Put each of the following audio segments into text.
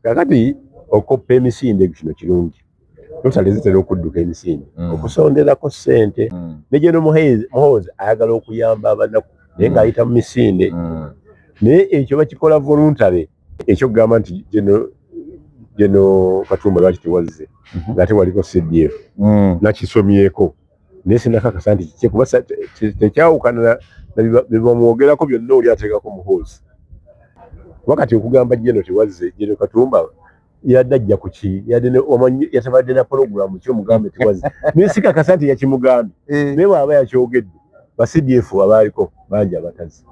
Kakati okoppa emisinde kino kirungi, lotale zitera okudduka emisinde okusonderako ssente. Ne General Muhoozi ayagala okuyamba abanaku naye ng'ayita mu misinde. Naye ekyo bakikola voluntary. Ekyokugamba nti General Katumba lwaki tewazze ng'ate waliko CDF, nakisomyeko naye sinakakasa nti kiki, kuba tekyawukana na bye bamwogerako byonna oli ateekako Muhoozi. Kuba kati okugamba General tewazze, General Katumba yadde ajja ku ki? Yadde omanyi yatabadde na pologulamu ki omugambe tewazze? Naye sikakasa nti yakimugambye. Naye bw'aba yakyogedde, ba CDF abaaliko bangi abatazze,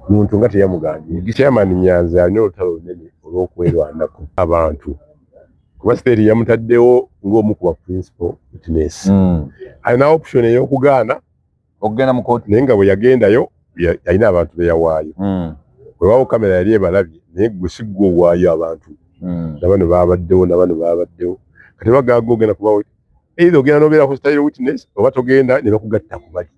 muntu nga teyamugambye. Chairman Nyanzi alina olutalo lunene olw'okwerwanako abantu, kuba state yamutaddewo ng'omu ku ba principal witness. Alina option ey'okugaana okugenda mu kooti. Naye nga bwe yagendayo alina abantu be yawaayo. Weewaawo kamera yali ebalabye, naye gwe si ggwe owaayo abantu. Nabano babaddewo, nabano babaddewo. Kati bagaaga ogenda kuba either ogenda n'obeera hostile witness oba togenda ne bakugatta ku bali.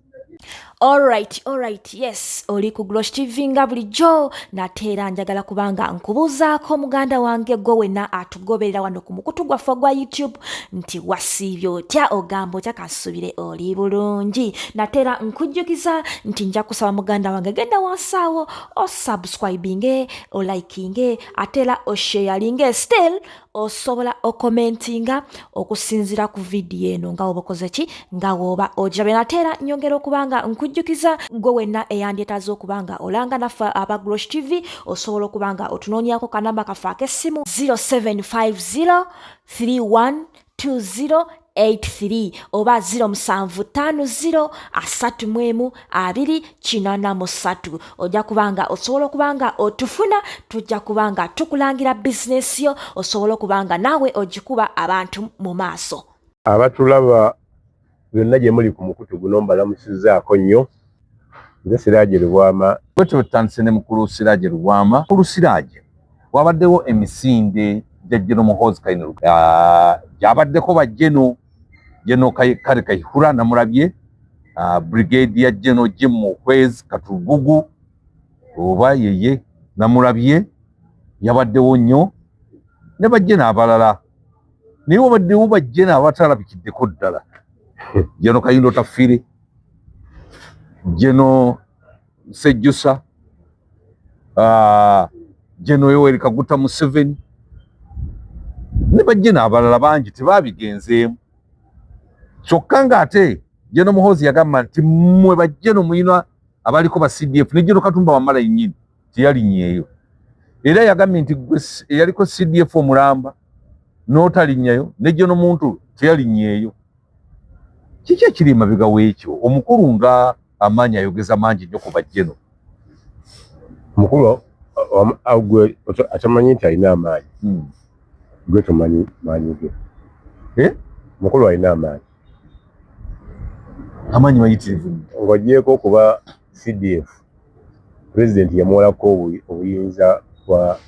Alright, yes, oli ku Glosh TV nga bulijjo. Nate era njagala kubanga nkubuuzaako, muganda wange, gwe wenna atugoberera wano ku mukutu gwaffe ogwa YouTube, nti wasiibye otya? Ogamba otya? Kansuubire oli bulungi. Nate era nkujjukiza nti nja kusaba, muganda wange, genda wansi awo osubscribinge, olikinge, ate era osharinge. Still osobola okomentinga okusinziira ku vidiyo eno nga woba okoze ki, nga woba ogirabye. Nate era nyongera okuba nga nkujjukiza, gwe wenna eyandyetaaze okuba nga olanga naffe aba Glosh TV, osobola okuba nga otunoonyako kanamba kaffe ak'essimu 0750 312083 oba 0750 31 283. Ojja kubanga osobola okuba nga otufuna, tujja kuba nga tukulangira bizinesi yo, osobola okuba nga naawe ogikuba abantu mu maaso. Abatulaba byonna gye muli ku mukutu guno, mbalamusizaako nnyo. Nze Siraje Lubwama. Bwetyo tutandise ne mukulu Siraje Lubwama. Mukulu Siraje, wabaddewo emisinde gya General Muhoozi Kainerugaba, gyabaddeko ba General, General Kale Kayihura namulabye, Brigadier General Jim Muhwezi Katugugu oba yeye namulabye, yabaddewo nnyo ne ba General abalala. Naye wabaddewo ba General abatalabikiddeko ddala: General Kahinda Otafiire, General Sejjusa, General Yoweri Kaguta Museveni ne ba General abalala bangi tebabigenzeemu. Kyokka ng'ate General Muhoozi yagamba nti mmwe ba General muyina abaliko ba CDF, ne General Katumba Wamala yennyini teyalinnyeeyo. Era yagambye nti gwe eyaliko CDF omulamba n'otalinnyayo, ne General Muntu teyalinnyeeyo. Kiki ekiri emabega w'ekyo? Omukulu nga amaanyi ayogeza mangi nnyo ku ba General. Mukulu gwe atamanyi nti alina amaanyi, gwe tomanyi maanyi ge. Eh? Mukulu alina amaanyi. Amaanyi mayitirivu nnyo. Ng'ogyeko okuba CDF, pulezidenti yamuwalako obuyinza bwa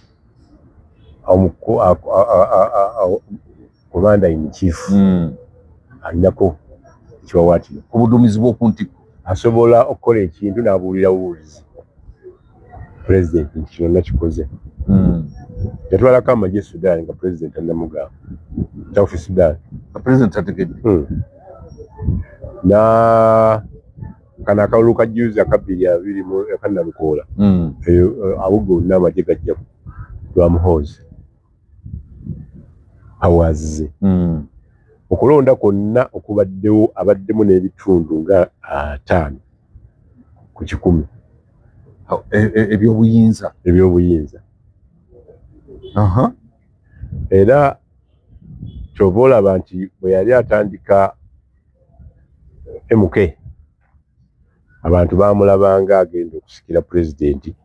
commander in chief. Alinako ekiwawaatiro ku buduumizi bw'oku ntikko. Asobola okukola ekintu n'abuulira bubuulizi pulezidenti nti kino nakikoze. Yatwalako amagye e Sudan nga pulezidenti annamugamba, South Sudan. Nga pulezidenti tategedde. Na kano akalulu ka juzi aka 2020 mu akanalukoola, eyo abo gonna amagye gajja lwa Muhoozi powers ze. Okulonda kwonna okubaddewo abaddemu n'ebitundu nga 50%. Ebyobuyinza. Ebyobuyinza. Era kyova olaba nti bwe yali atandika MK, abantu bamulabanga agenda okusikira pulezidenti,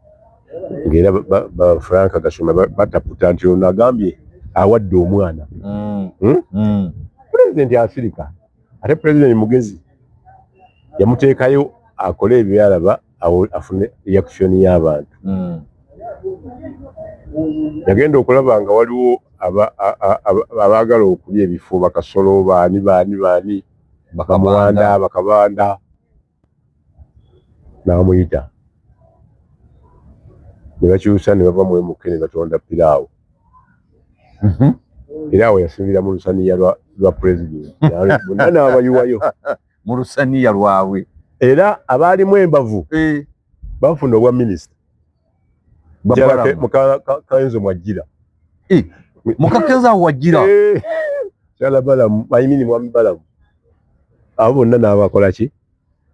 ng'era ba Frank Gashumba bataputa nti ono agambye awadde omwana. Hmm? Pulezidenti asirika, ate pulezidenti mugezi, yamuteekayo akole ebyo byalaba afune reaction y'abantu. Yagenda okulaba nga waliwo abaagala okulya ebifo, bakasolo, baani baani baani, bakamuwanda, bakabanda, n'amuyita ne bakyusa ne bava mu MK ne batonda piraawo. Era awo yasinzira mu lusaniya lwa pulezidenti bonna n'abayiwayo mu lusaniya lwabwe. Era abaalimu embavu bafuna obwa minisita. Mukakenzo mwajjira. Mukakenzo awo wajjira. Kyala Balamu, ayimini mwami Balamu. Abo bonna n'abakola ki?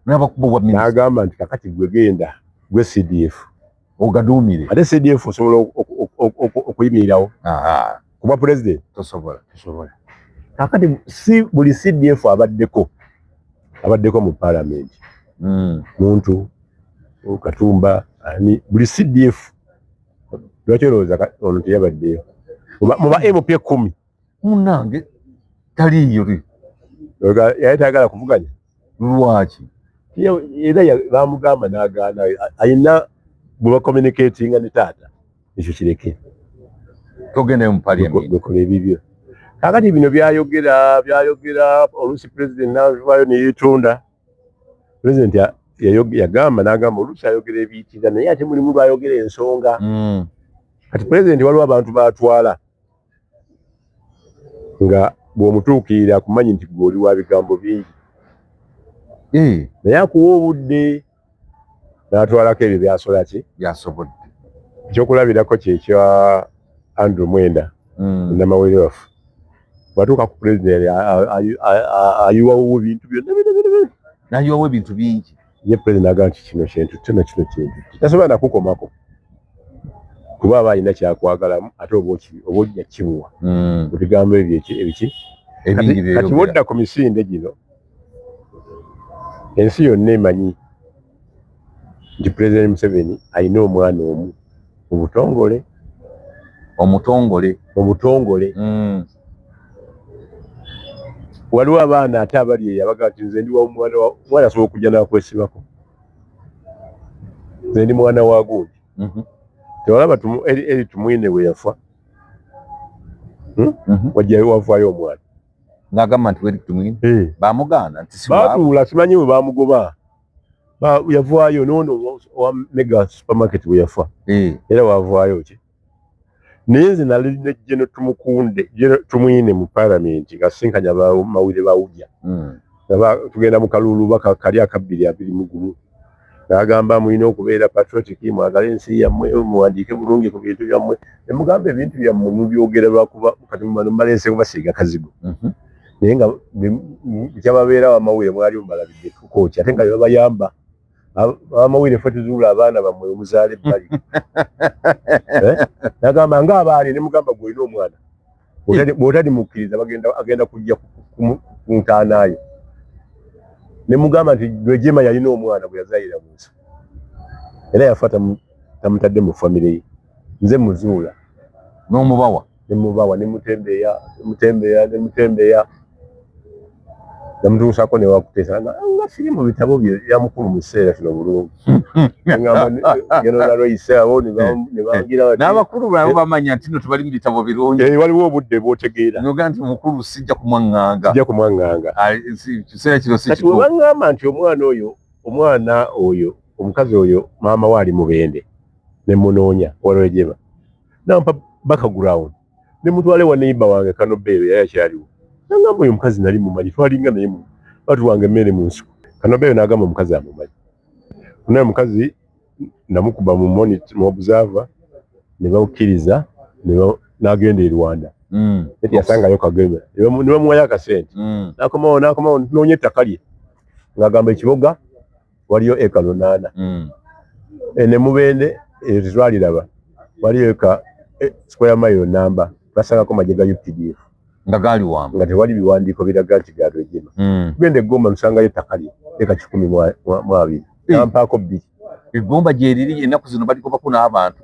N'abakuba obwa minisita. N'agamba nti kakati gwe genda gwe CDF. Ogaduumire. Ate CDF osobola okuyimirirawo. Kuba pulezidenti. Tosobola. Tosobola. Kakati si buli CDF abaddeko mu paalamenti. Muntu, Katumba, ani, buli CDF. Lwaki olowooza ono teyabaddeyo? Mu ba MP 10. Munnange taliiyo. Yali tayagala kuvuganya. Lwaki? Era bamugamba n'agaana, alina bwe bacommunicatinga ne taata, ekyo kireke. Togendayo mu parliament. Gwekola ebibyo. Kaakati bino byayogera oluusi pulezidenti n'avaayo ne yeetonda. Pulezidenti yagamba n'agamba oluusi ayogera ebiyitira naye ate mulimu lw'ayogera ensonga. Kati pulezidenti waliwo abantu b'atwala nga bw'omutuukirira akumanyi nti gwe oli wa bigambo bingi. Naye akuwa obudde n'atwalako ebyo by'asobola ki? By'asobodde. Ekyokulabirako kye kya Andrew Mwenda, munnamawulire waffe. Bw'atuuka ku pulezidenti ayiwawo ebintu byonna byonna. N'ayiwawo ebintu bingi. Ye pulezidenti n'agamba nti kino kyentutte na kino kyentutte. Tasobola na kukomako. Kuba aba alina kyakwagalamu ate oba ojja kimuwa. Ebigambo ebyo ebiki? Kati bw'odda ku misinde gino, ensi yonna emanyi nti Pulezidenti Museveni alina omwana omu mu butongole. Omutongole. Mu butongole. Waliwo abaana ate abali eyo abagamba nti nze ndi wa mwana wa omwana asobola okujja n'akwesibako. Nze ndi mwana wa gundi. Tewalaba Eri Tumwine bwe yafa. Wajjayo wavaayo omwana. N'agamba nti Eri Tumwine bamugaana nti si baatuula simanyi bwe bamugoba. Yavaayo n'ono owa Mega Supermarket bwe yafa. Era wavaayo ki? Naye nze nali ne General Tumukunde, General Tumwine mu paalamenti nga sinkanya abamawulire ba Uja. Tugenda mu kalulu baka kali aka 2021. N'agamba mulina okubeera patriotic, mwagale ensi yammwe, muwandiike bulungi ku bintu byammwe. Ne mugamba ebintu byammwe mubyogera lwakuba kati mubano mubaleese kubasiiga kazigo. Naye nga kyababeera abamawulire mwali mubalabidde kooki ate nga bebabayamba. Abamawulire ffe tuzuula abaana bammwe omuzaala ebbali. N'agamba ng'abaani ne mugamba gwe olina omwana. Bw'otali mukkiriza agenda kujja ku ntaanaayo. Ne mugamba nti Rwejema yalina omwana bwe yazaalira mu nsi. Era yafa tamutadde mu famire ye. Nze muzuula. N'omubawa. Ne mubawa ne mutembeeya, ne mutembeeya, ne mutembeeya. Namutuusaako ne wakuteesa nga siri mu bitabo bye bya mukulu mu kiseera kino bulungi. Ngamba General Royce abo ne bangira bati. N'abakulu nabo bamanya nti nno tebali mu bitabo birungi. Waliwo obudde bw'otegeera. N'ogamba nti mukulu sijja kumwaŋŋanga. Sijja kumwaŋŋanga. Kiseera kino si kituufu. Kati bwe baŋŋamba nti omwana oyo, omukazi oyo maama we ali Mubende ne munoonya wa Rwejema. Nampa background. Ne mutwale wa neighbor wange Kano Bello yali akyaliwo. Nangamba oyo omukazi nali mumanyi twalinga naye batuwanga emmere mu nsiko. Kano Bello n'agamba omukazi amumanyi. Naye omukazi namukuba mu monitor mu observer ne bamukkiriza n'agenda e Rwanda. Eti yasangayo Kagame ne bamuwayo akasente. N'akomawo n'onoonya ettaka lye ng'agamba ekiboga waliyo eka 8. Ne Mubende eyo tetwaliraba waliyo eka square mile namba basangako magye ga UPDF nga gaali wamba nga tewali biwandiiko biraga nti ga Rwejema. Tugenda e Gomba nsangayo ettaka lye eka 120. Nampaako 2. Eggomba gye riri ennaku zino baligobako n'abantu.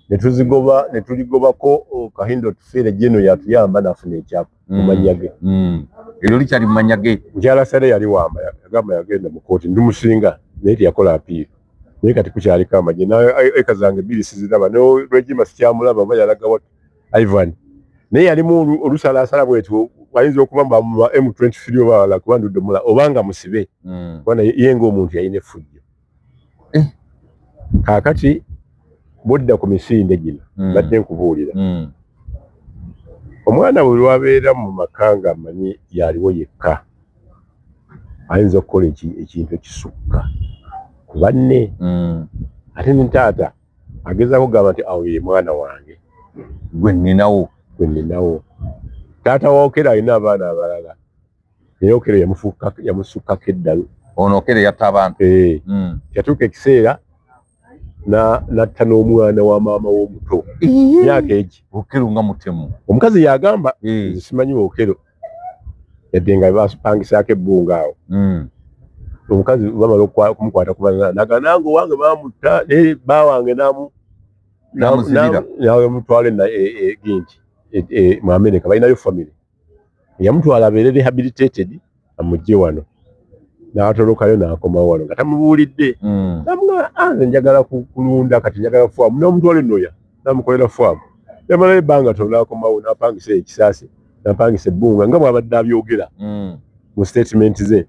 Ne tuzigoba ne tuligobako Kahindo Tufiire Geno yatuyamba n'afuna ekyapa mu mannya ge. Eryo likyali mu mannya ge. Mukyala Sale yali wamba yagamba yagenda mu kkooti ndumusinga naye teyakola apiiro. Naye kati kukyaliko amagye eka zange 2 siziraba ne Rwejema sikyamulaba oba yalaga wa Ivan. Naye yalimu olusalaasala bwetyo ayinza okuba mu M23 oba wala kuba ndudde mula obanga musibe. Kubanga ye ng'omuntu yalina effujjo. Kaakati bw'odda ku misinde gino mbadde nkubuulira. Omwana bwe lwabeera mu maka nga amanyi yaliwo yekka, ayinza okukola ekintu ekisukka ku banne. Ate ne taata agezaako kugamba nti awo ye mwana wange gwe nninawo. Gwe nninawo. Taata wa Okello alina abaana abalala, naye Okello yamusukkako eddalu. Ono Okello yatta abantu. Yatuuka ekiseera n'atta n'omwana wa maama w'omuto, myaka egi. Okello nga mutemu. Omukazi yagamba, nze simanyi Okello, yadde nga bapangisaako ebbunga awo. Omukazi bamala okumukwata kuba naga nange owange bamutta, naye ba wange Namuzibira. Namutwala ginti mu America, balinayo family. Yamutwala abeere rehabilitated, amugye wano, n'atolokayo n'akomawo wano nga tamubuulidde. Namugamba, nze njagala kulunda, kati njagala faamu. N'omutwala enoya n'amukolera faamu, yamalayo ebbanga tono n'akomawo n'apangisa ekisaasi, n'apangisa ebbunga nga bw'abadde abyogera mu statement ze.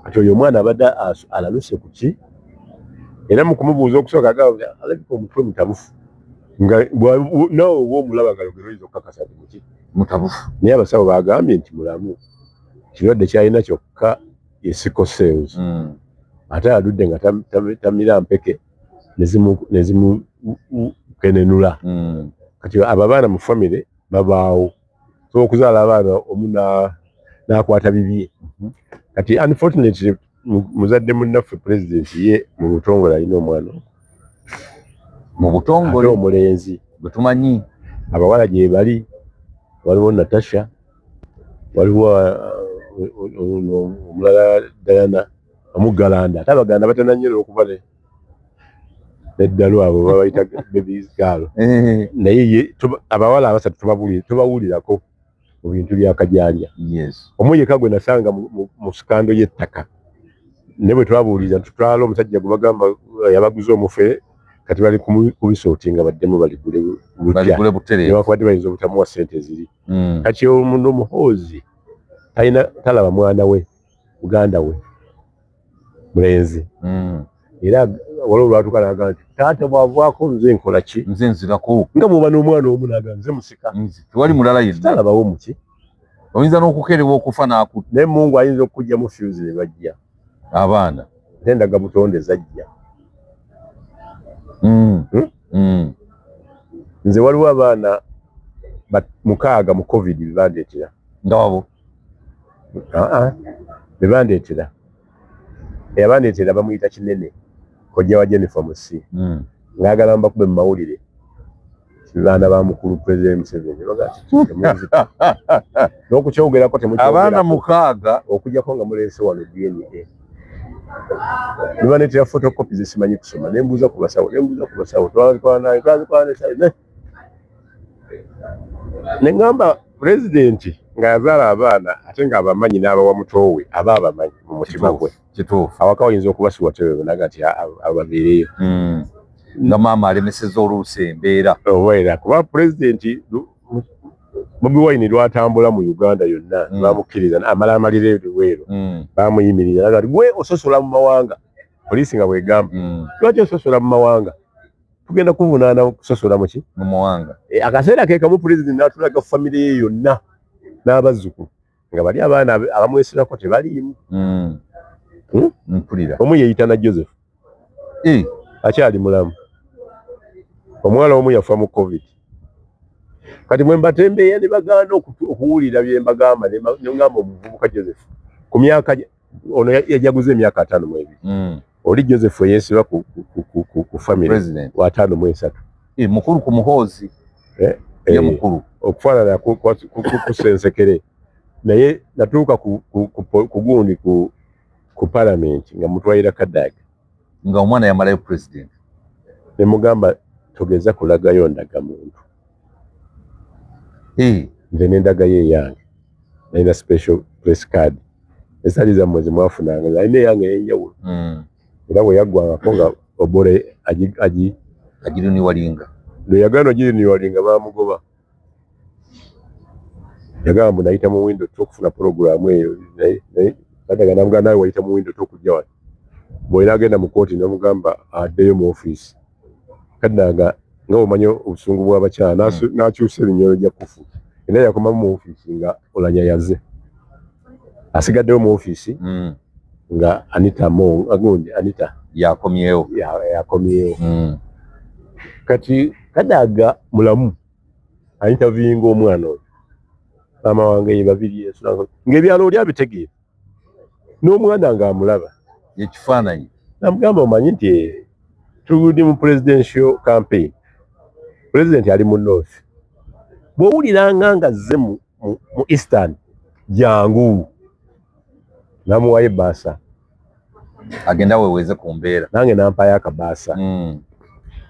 Kati oyo omwana abadde alaluse ku ki? Era mu kumubuuza okusooka agamba alabika omutwe mutabufu, nga naawe oba omulaba nga yogera oyinza okukakasa nti muki? Mutabufu. Naye abasawo bagambye nti mulamu, kirwadde kyalina kyokka ye sickle cells. Ate aludde nga tamira mpeke nezimukenenula. Kati abo abaana mu famire babaawo, so okuzaala abaana omu n'akwata bibye. Kati unfortunately muzadde munnaffe President ye mu butongole alina omwana mu butongole ate omulenzi gwe tumanyi. Abawala gye bali, waliwo Natasha, waliwo omulala Diana omuggalanda. Ate Abaganda batera nnyo okuba neddalu, abo babayita babies girl. Naye ye abawala abasatu tubawulirako mu bintu bya Kajanja. Omu yekka gwe nasanga mu scandal y'ettaka, naye bwe twabuuliriza tutwala omusajja gwe bagamba yabaguza omufere, kati bali kubisortinga baddemu baligule butya. Baligule butereevu. Newankubadde bayinza obutamuwa ssente ziri. Kati omuno Muhoozi talina, talaba mwana we, muganda we mulenzi. Era waliwo olwatuuka n'agamba nti taata bw'avaako nze nkola ki? Nze nzirako. Nga bw'oba n'omwana omu n'agamba nze musika. Nze tewali mulala yenna. Talabawo muki. Oyinza n'okukerewa okufa n'akutta. Naye Mungu ayinza okukugyamu fuse ne bajja. Abaana. Ate endaga butonde zajja. Mm. Nze waliwo abaana 6 mu COVID bebandeetera. Nga wabo? Aa, bebandeetera. Eyabandeetera bamuyita Kinene, kojja wa Jennifer Musi. Ng'agala mbakube mu mawulire. Baana ba mukulu President Museveni. Baga nti temuzita. N'okukyogerako temukyogerako. Abaana 6. Okujjako nga muleese wano DNA. Ne baneetera photocopy ze simanyi kusoma. Ne mbuuza ku basawo, ne mbuuza ku basawo. Twazikola naye, twazikola ne Ne ŋŋamba Pulezidenti nga yazaala abaana ate ng'abamanyi n'abawa muto we, aba abamanyi mu mutima gwe. Awaka oyinza okubasiwa tebe naga nti abaviireyo. Nga maama alemesezza oluusi embeera. Obeera kuba Pulezidenti Bobi Wine lwatambula mu Uganda yonna, bamukkiriza amala amalira ebweru, bamuyimirira naga nti gwe ososola mu mawanga, poliisi nga bwegamba, lwaki ososola mu mawanga? Tugenda kuvunaana kusosola mu ki? Mu mawanga. Akaseera ke kamu Pulezidenti n'atulaga famire ye yonna n'abazzukulu nga bali abaana abamwesibako tebaliimu. Mpulira. Omu yeeyita na Joseph. Akyali mulamu. Omuwala omu yafa mu COVID. Kati mwe mbatembeeya ne bagaana okuwulira bye mbagamba, ne ngamba omuvubuka Joseph ku myaka ono yajaguza emyaka 52. Oli Joseph yeesiba ku family President. wa 53. Mukulu ku Muhoozi. Ye mukulu. Okufaanana kusensekere. Naye natuuka ku gundi ku parliament nga mutwalira Kadaga. Nga omwana yamalayo president. Ne mugamba togeza kulagayo ndagamuntu. Nze n'endagayo eyange. Nalina special press card. Esali zammwe ze mwafunanga, nalina eyange ey'enjawulo. Era bwe yaggwangako nga Obore Agiriniwalinga. Lwe yagaana ogiriniwalinga baamugoba. Yagamba mbu nayita mu window 2 okufuna pulogulaamu eyo, naye Kadaga n'amugamba naawe wayita mu window 2 okujja wano. Bw'era agenda mu kkooti n'amugamba addeyo mu ofiisi. Kadaga nga bw'omanyi obusungu bw'abakyala, n'akyusa eminyolo gya kufu. Era yakomamu mu ofiisi nga Olanya yaze, asigaddewo mu ofiisi nga Anita Mo agundi Anita yakomyewo. Yakomyewo. Kati Kadaga mulamu ainterviewinga omwana oyo, maama wange ye babiri ng'ebyalo oli abitegeera n'omwana ng'amulaba ekifaananyi. Namugamba, omanyi nti tuli mu presidential campaign, president ali mu north, bw'owuliranga nga azze mu eastern, jangu. Namuwayo ebbaasa. Agenda weweeze ku mbeera. Nange nampayo akabaasa.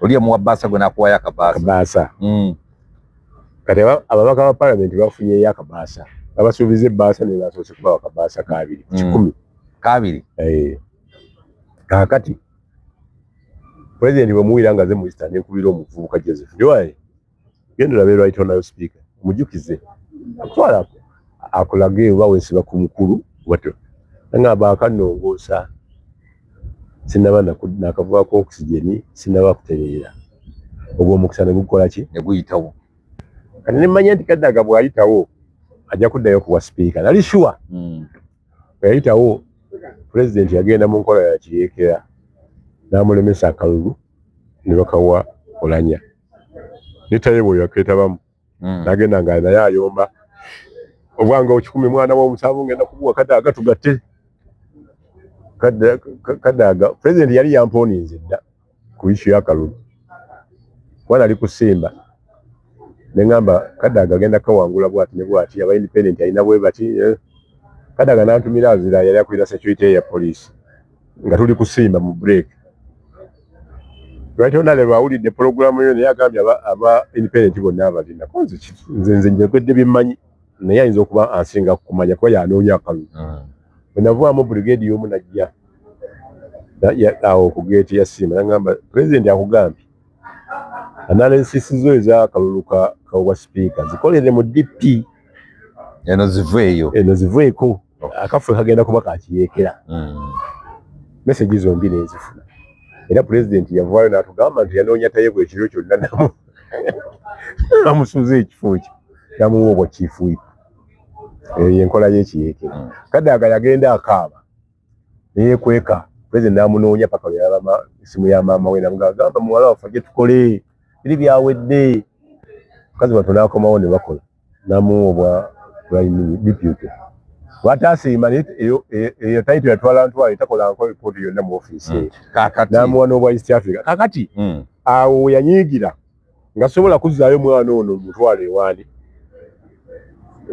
Oli yamuwa bbaasa, gwe nakuwayo akabaasa. Akabaasa. Kati ababaka ba palamenti bafunyeyo akabaasa, babasuubiza ebbaasa, naye basoose kubawa akabaasa kabiri ku 100. Kabiri. Eh. Kaakati pulezidenti bwemuwulira nga ze mu eastern, nenkubira omuvubuka Joseph ndiwaye, genda olabe right honorable speaker, omujukize akutwala akulage oba weesiba ku mukulu watyo. Nangamba akannongoosa, sinaba nakavaako oxygen, sinaba kutereera, ogwo omukisa ne gukola ki? Ne guyitawo. Kati nemmanya nti Kadaga bw'ayitawo ajja kuddayo kuwa sipiika, nali sure. Bwe yayitawo, pulezidenti yagenda mu nkola ya kiyeekera n'amulemesa akalulu ne bakawa Olanya ne Tayebwa oyo akeetabamu. N'agenda nga naye ayomba obwanga 100, mwana w'omusanvu ngenda kubuwa Kadaga tugatte. Kadaga pulezidenti yali yamponinze dda ku issue y'akalulu, kuba nali kusimba ne ŋŋamba Kadaga agenda kawangula bwati ne bwati, aba independent alina bwe bati, eh. Kadaga n'antumira Azira, yali akulira security ya poliisi, nga tuli kusimba mu break. Right honorable awulidde pulogulaamu yo, naye agambye aba independent bonna abalina. Ko nze njogedde byemmanyi, naye ayinza okuba ansinga kumanya kuba yanoonya akalulu. Bwe navaamu, brigade y'omu najja awo ku geeti ya Simba, nagamba, pulezidenti akugambye analysis zo ez'akalulu ka sipiika zikolere mu DP. Eno ziveeyo. Eno ziveeko, akaffe kagenda kuba kakiyeekera. Message zombi nenzifuna, era pulezidenti yavaayo n'atugamba nti yanoonya Tayebwa ekiro kyonna, namusuuza ekifo kye, namuwa obwa chief whip. Eyo yenkola y'ekiyeekera. Kadaga yagenda akaaba neyekweka, pulezidenti n'amunoonya paka lwe yalaba essimu ya maama we, namugamba, muwala waffe gye tukole biri byawedde. Mukazi wattu n'akomawo ne bakola, namuwa obwa prime deputy bw'ataasiima, naye eyo title yatwala ntwale, takola nko ripooti yonna mu ofiisi eyo. Kakati N'amuwa n'obwa East Africa. Kakati awo we yanyiigira nga sobola kuzzaayo mwana ono mutwalo ewaani,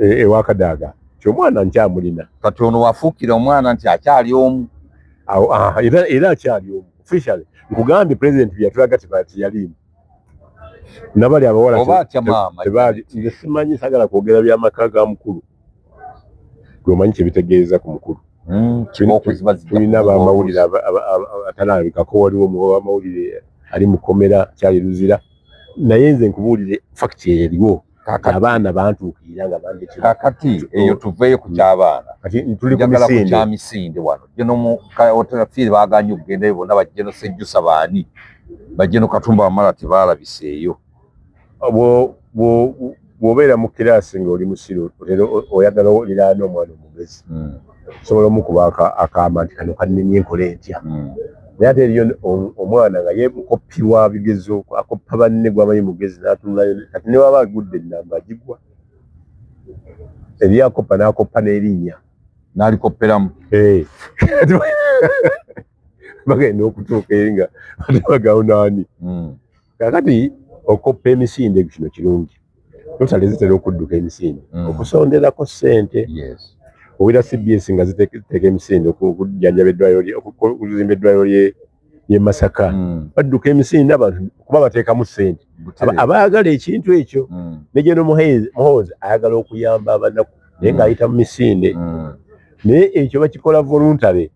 ewa Kadaga, ti omwana nkyamulina. Kati ono wafuukira omwana nti akyali omu. Awo, era akyali omu officially. Nkugambye president byeyatulaga tiyaliimu nabali abawala. Oba atya maama. Tebaali. Nze simanyi, sagala kwogera byamaka ga mukulu, gwe omanyi kyebitegeeza ku mukulu. Kibooko ziba zijja Tulina kuvuga. abamawulire atalabikako, waliwo owamawulire ali mukomera kyali Luzira, naye nze nkubuulire fact eriwo. Kakati Abaana bantuukirira nga bandekera. Kakati eyo tuveeyo ku ky'abaana. Kati tuli ku Njagala ku misinde. kya misinde wano. Geno otafiire baganye okugendayo bonna, bajjeno Sejjusa, baani bajjeno Katumba Wamala tebalabiseeyo. Bw'obeera mu kiraasi ng'oli musiru, otera oyagala oliraana omwana omugezi, osobola omukuba akaama nti kano kannemye, nkole ntya? Naye ate eriyo omwana nga ye mukopi wa bigezo, akoppa banne, gwamanyi mugezi n'atunulayo. Kati ne waba agudde ennamba agigwa eri, akoppa n'akoppa n'erinnya. N'alikopperamu. Eh. Bagenda okutuuka eri nga batebagawunaani. Kakati okoppa emisinde kino kirungi, lotale zitera okudduka emisinde okusonderako ssente. Owira CBS nga ziteeka emisinde okujjanjaba eddwaliro okuzimba eddwaliro ly'e Masaka, badduka emisinde abantu kuba bateekamu ssente. Abaagala ekintu ekyo. Ne General Muhoozi ayagala okuyamba abanaku, naye ng'ayita mu misinde, naye ekyo bakikola voluntary.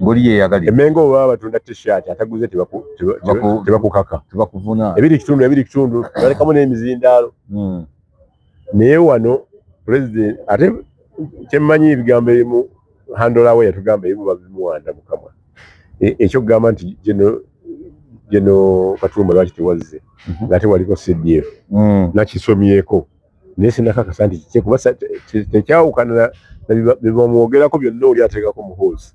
Ngoli yeyagalira. Emmengo bwe baba batunda t-shirt, ataguze tebakukaka. Tebakuvuna. Ebiri kitundu, ebiri kitundu, balekamu n'emizindaalo. Naye wano president ate kyemmanyi, ebigambo ebimu handolawe yatugamba, ebimu babimuwanda mukamwa. Ekyokugamba nti General Katumba lwaki tewazze ng'ate waliko CDF. Nakisomyeko naye sinakakasa nti kikye kuba tekyawukana na bye bamwogerako byonna, oli ateekako Muhoozi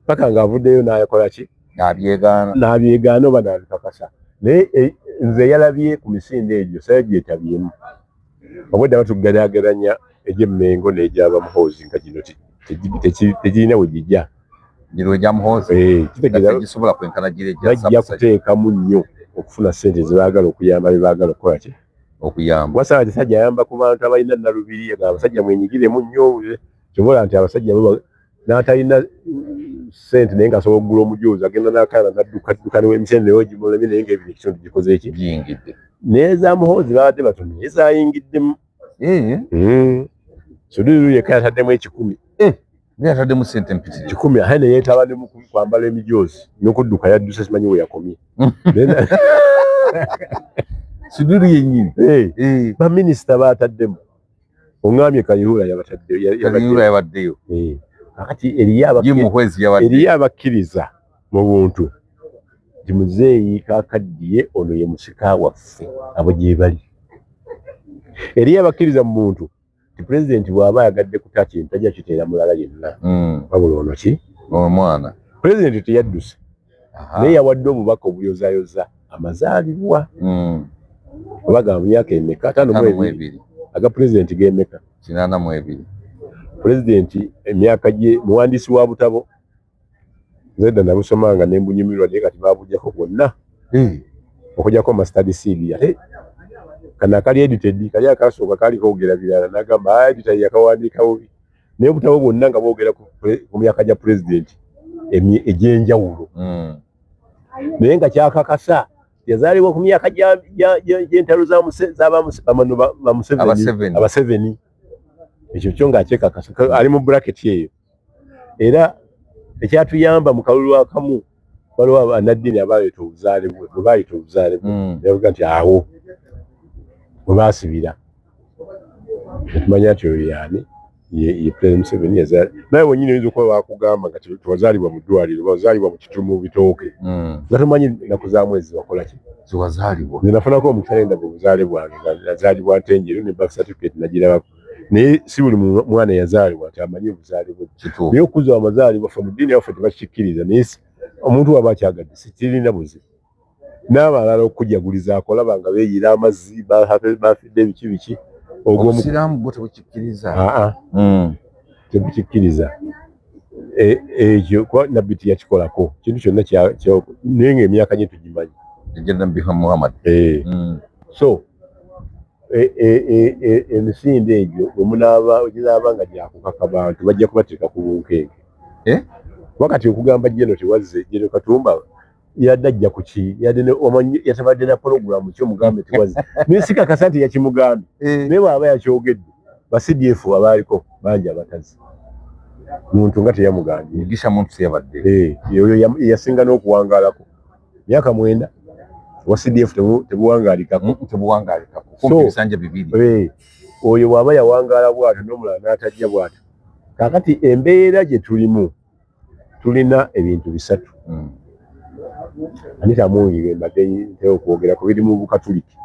paka ng'avuddeyo n'akola ki? N'abyegaana. N'abyegaana oba n'abikakasa. Naye nze yalabye ku misinde egyo sayagyetabyemu, obwedda batugeraageranya egy'Emmengo n'egy'abamuhoozi nga gino tegirina we gijja. Gino egya Muhoozi Kitegeeza tegisobola kwenkana gira egya bajja Ssaabasajja. Kuteekamu nnyo okufuna ssente zebaagala okuyamba bebaagala okukola ki? Okuyamba. Kuba Ssaabasajja ayamba ku bantu abalina nalubiri, nga abasajja mwenyigiremu nnyo. Kyobola nti abasajja bo n'atalina ssente naye ng'asobola okugula omujoozi, agenda n'akaana n'adduka dduka newemisende newe gimulemye, naye ng'ebino ekitundu gikoze eki? Giyingidde. N'eza Muhoozi babadde batono naye zayingiddemu. Sudhir yekka yataddemu 100. Naye yataddemu ssente mpitirivu. 100, ate ne yeetaba ne mu kwambala emijoozi n'okudduka yadduse, simanyi we yakomye. Sudhir yennyini. Baminisita baataddemu, oŋŋambye Kayihura yabatadde. Kayihura yabaddeyo. Kakati eriyo Jim Muhwezi yabaddeyo. Eriyo abakkiriza mu buntu nti muzeeyi kakaddiye, ono ye musika waffe, abo gye bali. Eriyo abakkiriza mu buntu nti pulezidenti bw'aba ayagadde kuta kintu tajja kiteera mulala yenna, wabula ono ki? Omwana. Pulezidenti teyadduse, naye yawadde obubaka obuyozayoza amazaalibwa. Oba ga myaka emeka? 52. 52. Aga pulezidenti g'emeka? 82. Pulezidenti emyaka gye muwandiisi wa butabo, nze edda nabusomanga ne mbunyumirwa, naye kati babujjako bwonna okujjako mustard seed. Ate kano akali edited, kali akasooka kaali koogera birala, n'agamba, "Ah, editor yakawandiika bubi." Naye obutabo bwonna nga bwogera ku myaka gya pulezidenti egy'enjawulo, naye nga kyakakasa yazaalibwa ku myaka gy'entalo z'abamano ba Museveni. Abaseveni. Abaseveni. Ekyo kyo ng'akyekakasa ali mu bracket eyo. Era ekyatuyamba mu kalulu akamu, waliwo bannaddiini abaleeta obuzaale bwe, bwe baayita obuzaale bwe, yavuga nti awo bwe baasibira netumanya nti oyo yaani ye President Museveni yazaala. Naye wennyini oyinza okuba bakugamba nga tewazaalibwa mu ddwaliro, wazaalibwa mu kitumu bitooke, nga tomanyi nnaku za mwezi wakola ki. Ziwazaalibwa. Nze nafunako omukisa nendaga obuzaale bwange nga nazaalibwa Ntenjeru ne birth certificate nagirabako, naye si buli mwana yazaalibwa nti amanyi obuzaale bwe. Naye okuza amazaalibwa, ffe mu ddiini yaffe tebakikkiriza, naye omuntu waba akyagadde sikirina buzibu. N'abalala okujagulizaako olaba nga beeyiira amazzi, bafidde biki biki. Ogwo Obusiraamu bwo tebukikkiriza. Aa, tebukikkiriza. Ekyo kuba nabbi teyakikolako kintu kyonna naye ng'emyaka gye tugimanyi. Egya Nabbi Muhammad. So emisinde egyo bwe munaaba ginaaba nga gyakukaka bantu, bajja kubateeka ku bunkenke. Eh? Kuba kati okugamba General tewazze, General Katumba yadde ajja ku ki? Yadde omanyi yatabadde na pologulamu ki omugambe tewazze? Naye sikakasa nti yakimugambye, naye bw'aba yakyogedde, ba CDF abaaliko bangi abatazi muntu nga teyamugambye. Mugisha Muntu teyabaddeyo. Oyo yasinga n'okuwangaalako myaka 9 wa CDF tebuwangaalikako. Tebuwangaalikako kumpi ebisanja 2. Oyo bw'aba yawangaala bw'atyo n'omulala n'atajja bw'atyo. Kaakati embeera gye tulimu, tulina ebintu bisatu. Anita Among ge mbadde ntera okwogera ku biri mu Bukatuliki.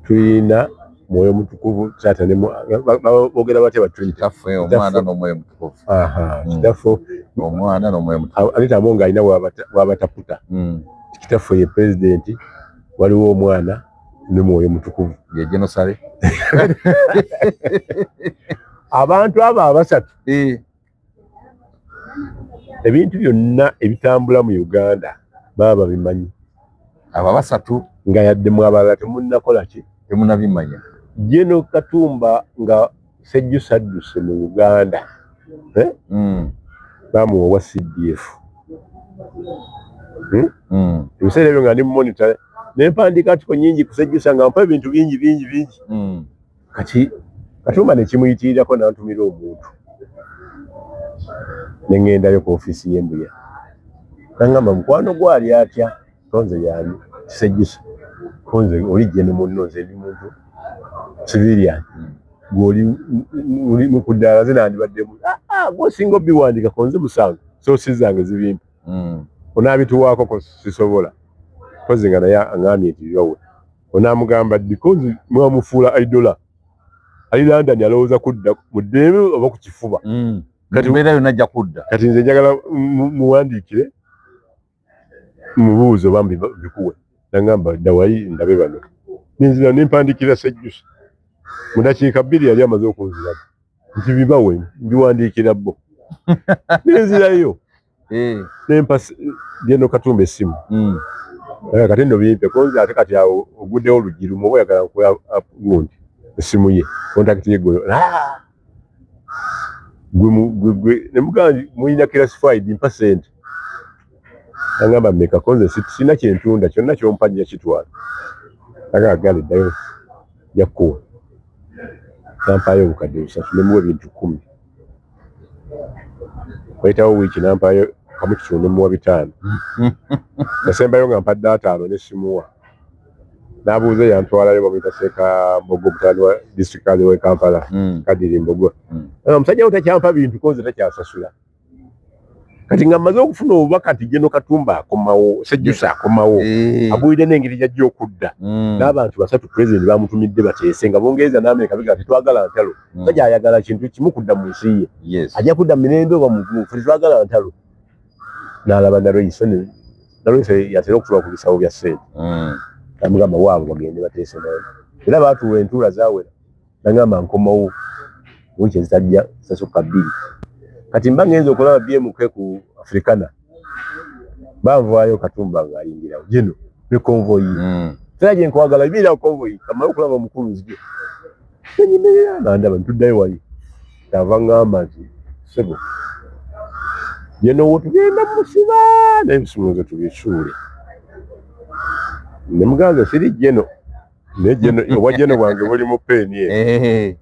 Tulina Mwoyo Mutukuvu, Taata ne boogera batya ba Trinity? Kitaffe, Omwana n'Omwoyo Mutukuvu. Aha, Kitaffe, Omwana n'Omwoyo Mutukuvu. Anita Among alina wabataputa. Kitaffe ye pulezidenti, waliwo Omwana ne Mwoyo Mutukuvu. Ye genosale. Abantu abo abasatu, ebintu byonna ebitambula mu Uganda baba babimanyi. Abo abasatu. Nga yadde mu abalala temunnakola ki? Temunabimanya. General Katumba nga Sejjusa adduse mu Uganda, eh? Bamuwa owa CDF. Hmm? Ebiseera ebyo nga ndi Monitor, ne mpandiika article nyingi ku Sejjusa nga mpa ebintu bingi bingi bingi. Kati Katumba ne kimuyitirirako n'antumira omuntu, ne ŋŋendayo ku ofiisi y'Embuya, nangamba, "Mukwano gwo ali atya?" Tonze yani Kisejjusa, konze oli jje ne munno, nze ndi muntu civilian, gw'oli oli mu kuddaala, nze nandibaddemu. "Ah, ah, gw'osinga obiwandika, konze musango sources zange zibimpa." Onaabituwaako ko sisobola mpozi nga naye aŋŋambye nti bibawe. Onaamugamba ddi konzi mwamufuula idola ali London alowooza kudda mu ddembe oba ku kifuba. Kati mbeera yonna ajja kudda. Kati nze njagala muwandiikire mubuuze oba mbikuwe. Nangamba dda wali ndabe bano. Nenzira nempandikira Sejjusa mu dakiika 2 yali amaze okunziramu nti bibawe mbiwandiikira bo. Nenzirayo nempa General Katumba essimu. Kati nno bimpe konzi ate kati awo oguddewo oluggi lumu oba oyagala nkuwa gundi essimu ye contact ye gwe gwe ne mugamba mulina classified mpa ssente. Nangamba mmeka konze sirina kye ntunda kyonna ky'ompa nja kitwala. Agamba gale ddayo nja kukuwa. Nampaayo obukadde 3 ne muwa ebintu 10. Wayitawo wiiki nampaayo kamu kitundu ne muwa 5. Nasembayo nga mpadde 5 ne simuwa. N'abuuza yantwalayo bamuyita Seeka Mbogo mutabani wa district kazi w'e Kampala Kadiri Mbogo. Omusajja wo takyampa bintu konze takyasasula. Kati nga mmaze okufuna obubaka nti General Katumba akomawo, Sejjusa akomawo, abuulidde n'engeri gy'ajja okudda. N'abantu 3 pulezidenti bamutumidde bateese nga Bungereza n'Amerika bigaa tetwagala ntalo. Musajja ayagala kintu kimu kudda mu nsi ye. Ajja kudda mu mirembe oba mu ffe tetwagala ntalo. N'alaba Nalweyiso Nalweyiso yatera okutuula ku bisawo bya ssente. Namugamba waabwe bagende bateese naye. Era baatuula entuula zaawera. Nagamba nkomawo wiiki ezitajja zisasukka 2. Kati mba ngenze okulaba BMK ku Africana. Banvaayo Katumba ng'ayingirawo. Gino ne convoy. Tera gye nkwagala biira convoy kamale okulaba omukulu nzije. Nenyimirira nandaba ntuddayo wali. Kyava ngamba nti ssebo gino wo tugenda musiba n'ebisumuluzo tubisuule. Ne muganza siri gino. Naye gino obwa gino bwange buli mu peeni eyo.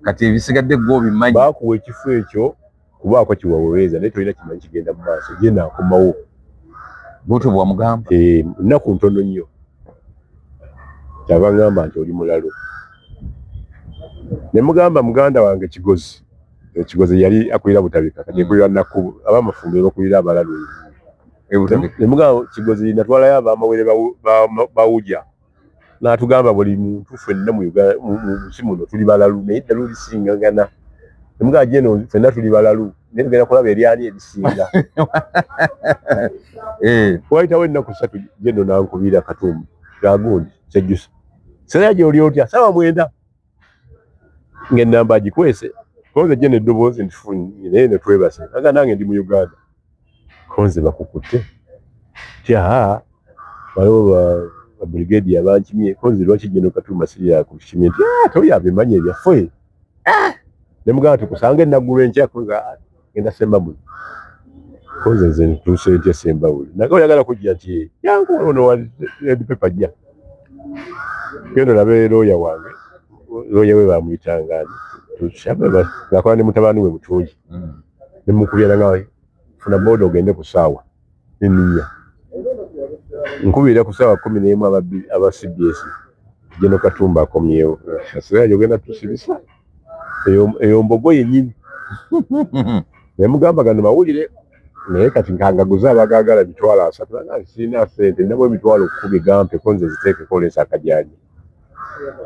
Kati ebisigadde gwe obimanyi. Baakuwa ekifo ekyo kubaako kiwaweweeza naye tolina kimanyi kigenda mu maaso. Gino akomawo. Bw'otyo bw'amugamba? Nnaku ntono nnyo. Kyava ngamba nti oli mulalu. Ne mugamba muganda wange Kigozi. Kigozi yali akulira Butabika kati ekulira Nakku ab'amafumbiro bakulira abalalu. Ne mugamba Kigozi natwalayo ab'amawere bawuja. N'atugamba buli muntu ffenna mu Uganda mu nsi muno tuli balalu naye eddalu lisingagana. Ne mugamba Geno ffenna tuli balalu naye tugenda kulaba eryani erisinga. Wayitawo ennaku 3 Geno n'ankubira Katumba gagundi Sejjusa. Sera gy'oli otya ssaawa 9 ng'ennamba agikwese konze Geno eddoboozi ntifunye naye ne twebase. Aga nange ndi mu Uganda. Konze bakukutte. Tya waliwo ba brigade abankimye konze lwaki Geno Katumba si yakukimye nti toyo abimanyi ebyaffe. Ne mugamba tukusanga ennaggulu enkya konze ngenda Sembabule. Konze nze ntuuse ntya Sembabule. Naye oyagala kujja nti yangu waliwo wa red paper jja. Genda olabe looya wange. Looya we bamuyitanga ani? Ng'akola ne mutabani we Mutungi. Ne mukubira nga funa boda ogende ku ssaawa neninya. Nkubira ku ssaawa 11 aba CBS. General Katumba akomyewo. Asira ogenda tusibisa. Eyo mbogo yennyini. Ne mugamba gano mawulire naye kati nkangaguza abagaagala 30,000 nga sirina ssente ninamu 10,000 gampe ko nze ziteekeko leesa akajanja.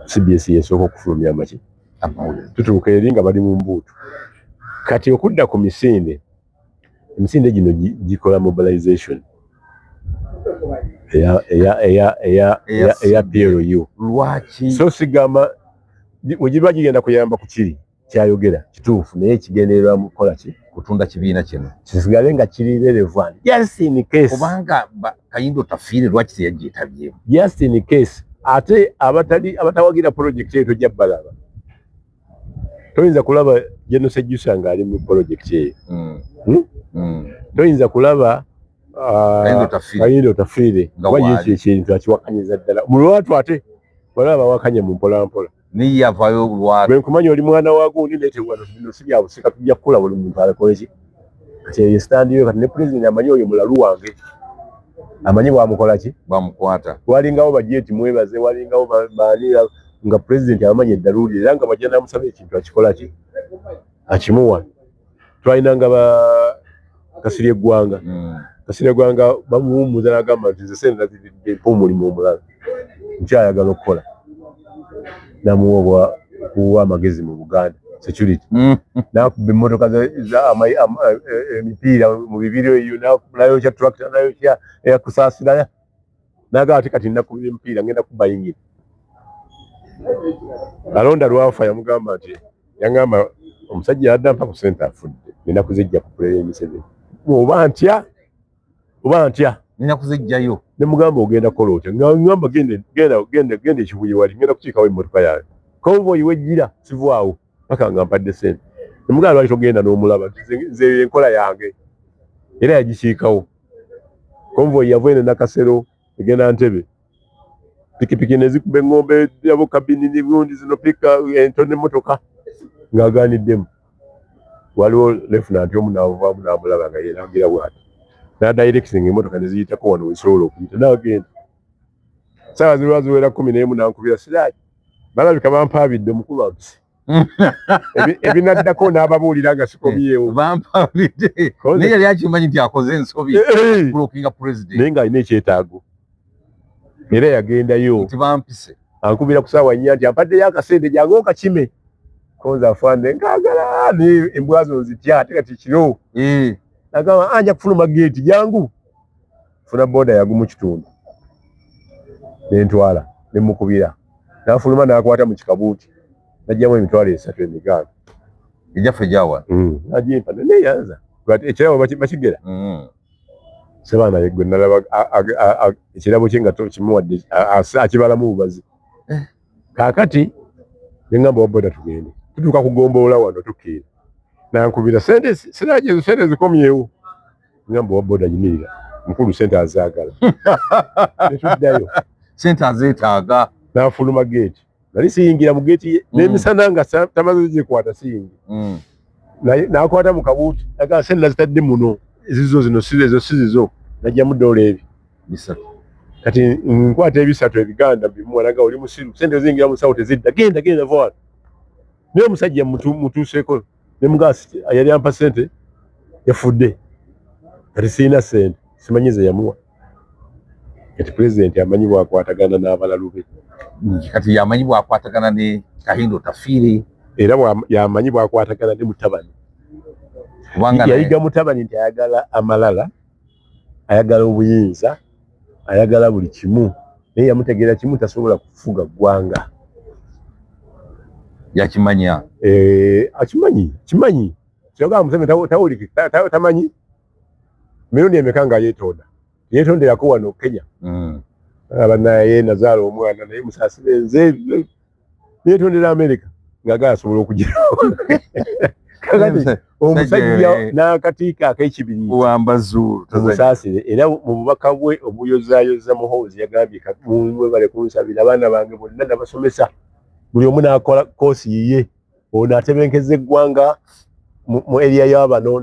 CBS yesooka okufulumya amaki. Tutuuka eri nga bali mu mbuutu. Kati okudda ku misinde, emisinde gino gikola mobilization eya PLU. Lwaki? So sigamba bwe giba gigenda kuyamba ku kiri kyayogera kituufu naye kigendererwa mu kukola ki? Kutunda kibiina kino. Kisigale nga kiri relevant. Just in case. Kubanga Kayindo Otafiire lwaki teyagyetabyeemu? Just in case. Ate abatali abatawagira project eyo tojja balaba. Toyinza kulaba General Sejjusa ng'ali mu project eyo. Toyinza kulaba Kayindo Otafiire kuba ye ekyo ekintu akiwakanyiza ddala. Mu lwatu ate balaba bawakanye mu mpola mpola. Naye yavaayo lwatu. Bwe nkumanya oli mwana wa gundi naye tewano bino si bya busika tujja kukola buli muntu alekole ki. Kati eyo stand yo kati ne president amanyi oyo mulalu wange. Amanyi bwamukola ki? Bwamukwata. Walingawo bajeti mwebaze walingawo baani nga president amanyi eddalu lye era nga bajja n'amusaba ekintu akikola ki? Akimuwa. Twalinanga ba Kasirye Ggwanga. Kasirye Gwanga bamuwummuza n'agamba nti nze sente naziridde, mpa omulimu omulala, nkyayagala okukola. Namuwa obwa kuwa amagezi mu Buganda security. Nakuba emmotoka emipiira mu bibiri eyo, nayokya tractor, nayokya eyakusaasira, nagamba ati kati nakubira emipiira, ngenda kuba yingini. Alonda lwafa yamugamba nti yangamba omusajja yadda mpa ku sente afudde, nina kuzijja ku Pulezidenti Museveni, oba ntya oba ntya, nina kuzijjayo. Ne mugamba ogenda kukola otya? Nga ngamba genda genda genda genda ekibuye wali, ngenda kukiikawo emmotoka yange, convoy wejjira sivaawo paka nga mpadde sente. Ne mugamba lwaki togenda n'omulaba? Nti nze enkola yange era yagikiikawo. Convoy yava eno Nakasero egenda Ntebe, pikipiki nezikuba engombe yabo kabini n'ebiwundi zino pika ento n'emmotoka ng'agaaniddemu. Waliwo lieutenant omu n'avaamu n'amulaba nga yeerangira bw'ati, n'adirecting emmotoka ne ziyitako wano wezisobola okuyita, n'agenda. Saawa ziba ziwera 11 n'ankubira, Siraji, balabika bampaabidde, omukulu ampise. Ebinaddako n'ababuulira nga sikomyewo. Bampaabidde, naye yali akimanyi nti akoze ensobi blockinga president, naye ng'alina ekyetaago era yagendayo. Nti bampise. Ankubira ku saawa 4 nti ampaddeyo akasente, jangu okakime. Konza afande nkagala, naye embwa zo nzitya, ate kati kiro. Nagamba anja kufuluma geeti, jangu funa boda yagumu kitundu, nentwala nemukubira, nafuluma nakwata mu kikabuuti najjamu 300,000 emiganda. Ejaffe gyawa. Nagimpa neyanza ekirabo bakigera. Sebaana gwe nalaba ekirabo kye nga kimuwadde akibalamu bubazi. Kaakati nengamba wa boda tugende, tutuuka kugombolola wano tukiira, nankubira sente, Siraje ezo sente zikomyewo. Ngamba wa boda yimirira, mukulu sente azaagala. Netuddayo. Sente azeetaaga. Nafuluma geeti, nali siyingira mu geeti ye n'emisana nga tamaze gikwata siyingira. Nakwata mu kabuuti, agamba sente nazitadde muno, ezizo zino si ezo si zizo, najjamu dola ebi 300. Kati nkwata ebisatu ebiganda bimuwa, naga oli musiru, sente ziyingira mu nsawo tezidda, genda genda va wano. Naye omusajja mutuuseeko ne mugamba yali ampa sente yafudde, kati sirina sente, simanyi ze yamuwa. Kati pulezidenti amanyi bwakwatagana n'abalalu be. Kati yamanyi bwakwatagana ne Kahinda Otafiire. Era yamanyi bwakwatagana ne mutabani. Kubanga yayiga mutabani nti ayagala amalala, ayagala obuyinza, ayagala buli kimu, naye yamutegeera kimu, tasobola kufuga ggwanga. Yakimanya. Akimanyi, kimanyi kyogamba Museveni tawuliki, tamanyi mirundi emeka nga yeetonda, yeetonderako wano Kenya. Abanaye nazaala omwana naye musaasire nze, yeetondera Amerika ng'agala asobola okugira. Kakati omusajja n'akatiika ak'ekibiriiti Wamba zuulu. Musaasire. Era mu bubaka bwe obuyozaayoza Muhoozi yagambye mwebale kunsabira, abaana bange bonna nabasomesa, buli omu n'akola koosi yiye, ono atebenkeza eggwanga mu area y'abano,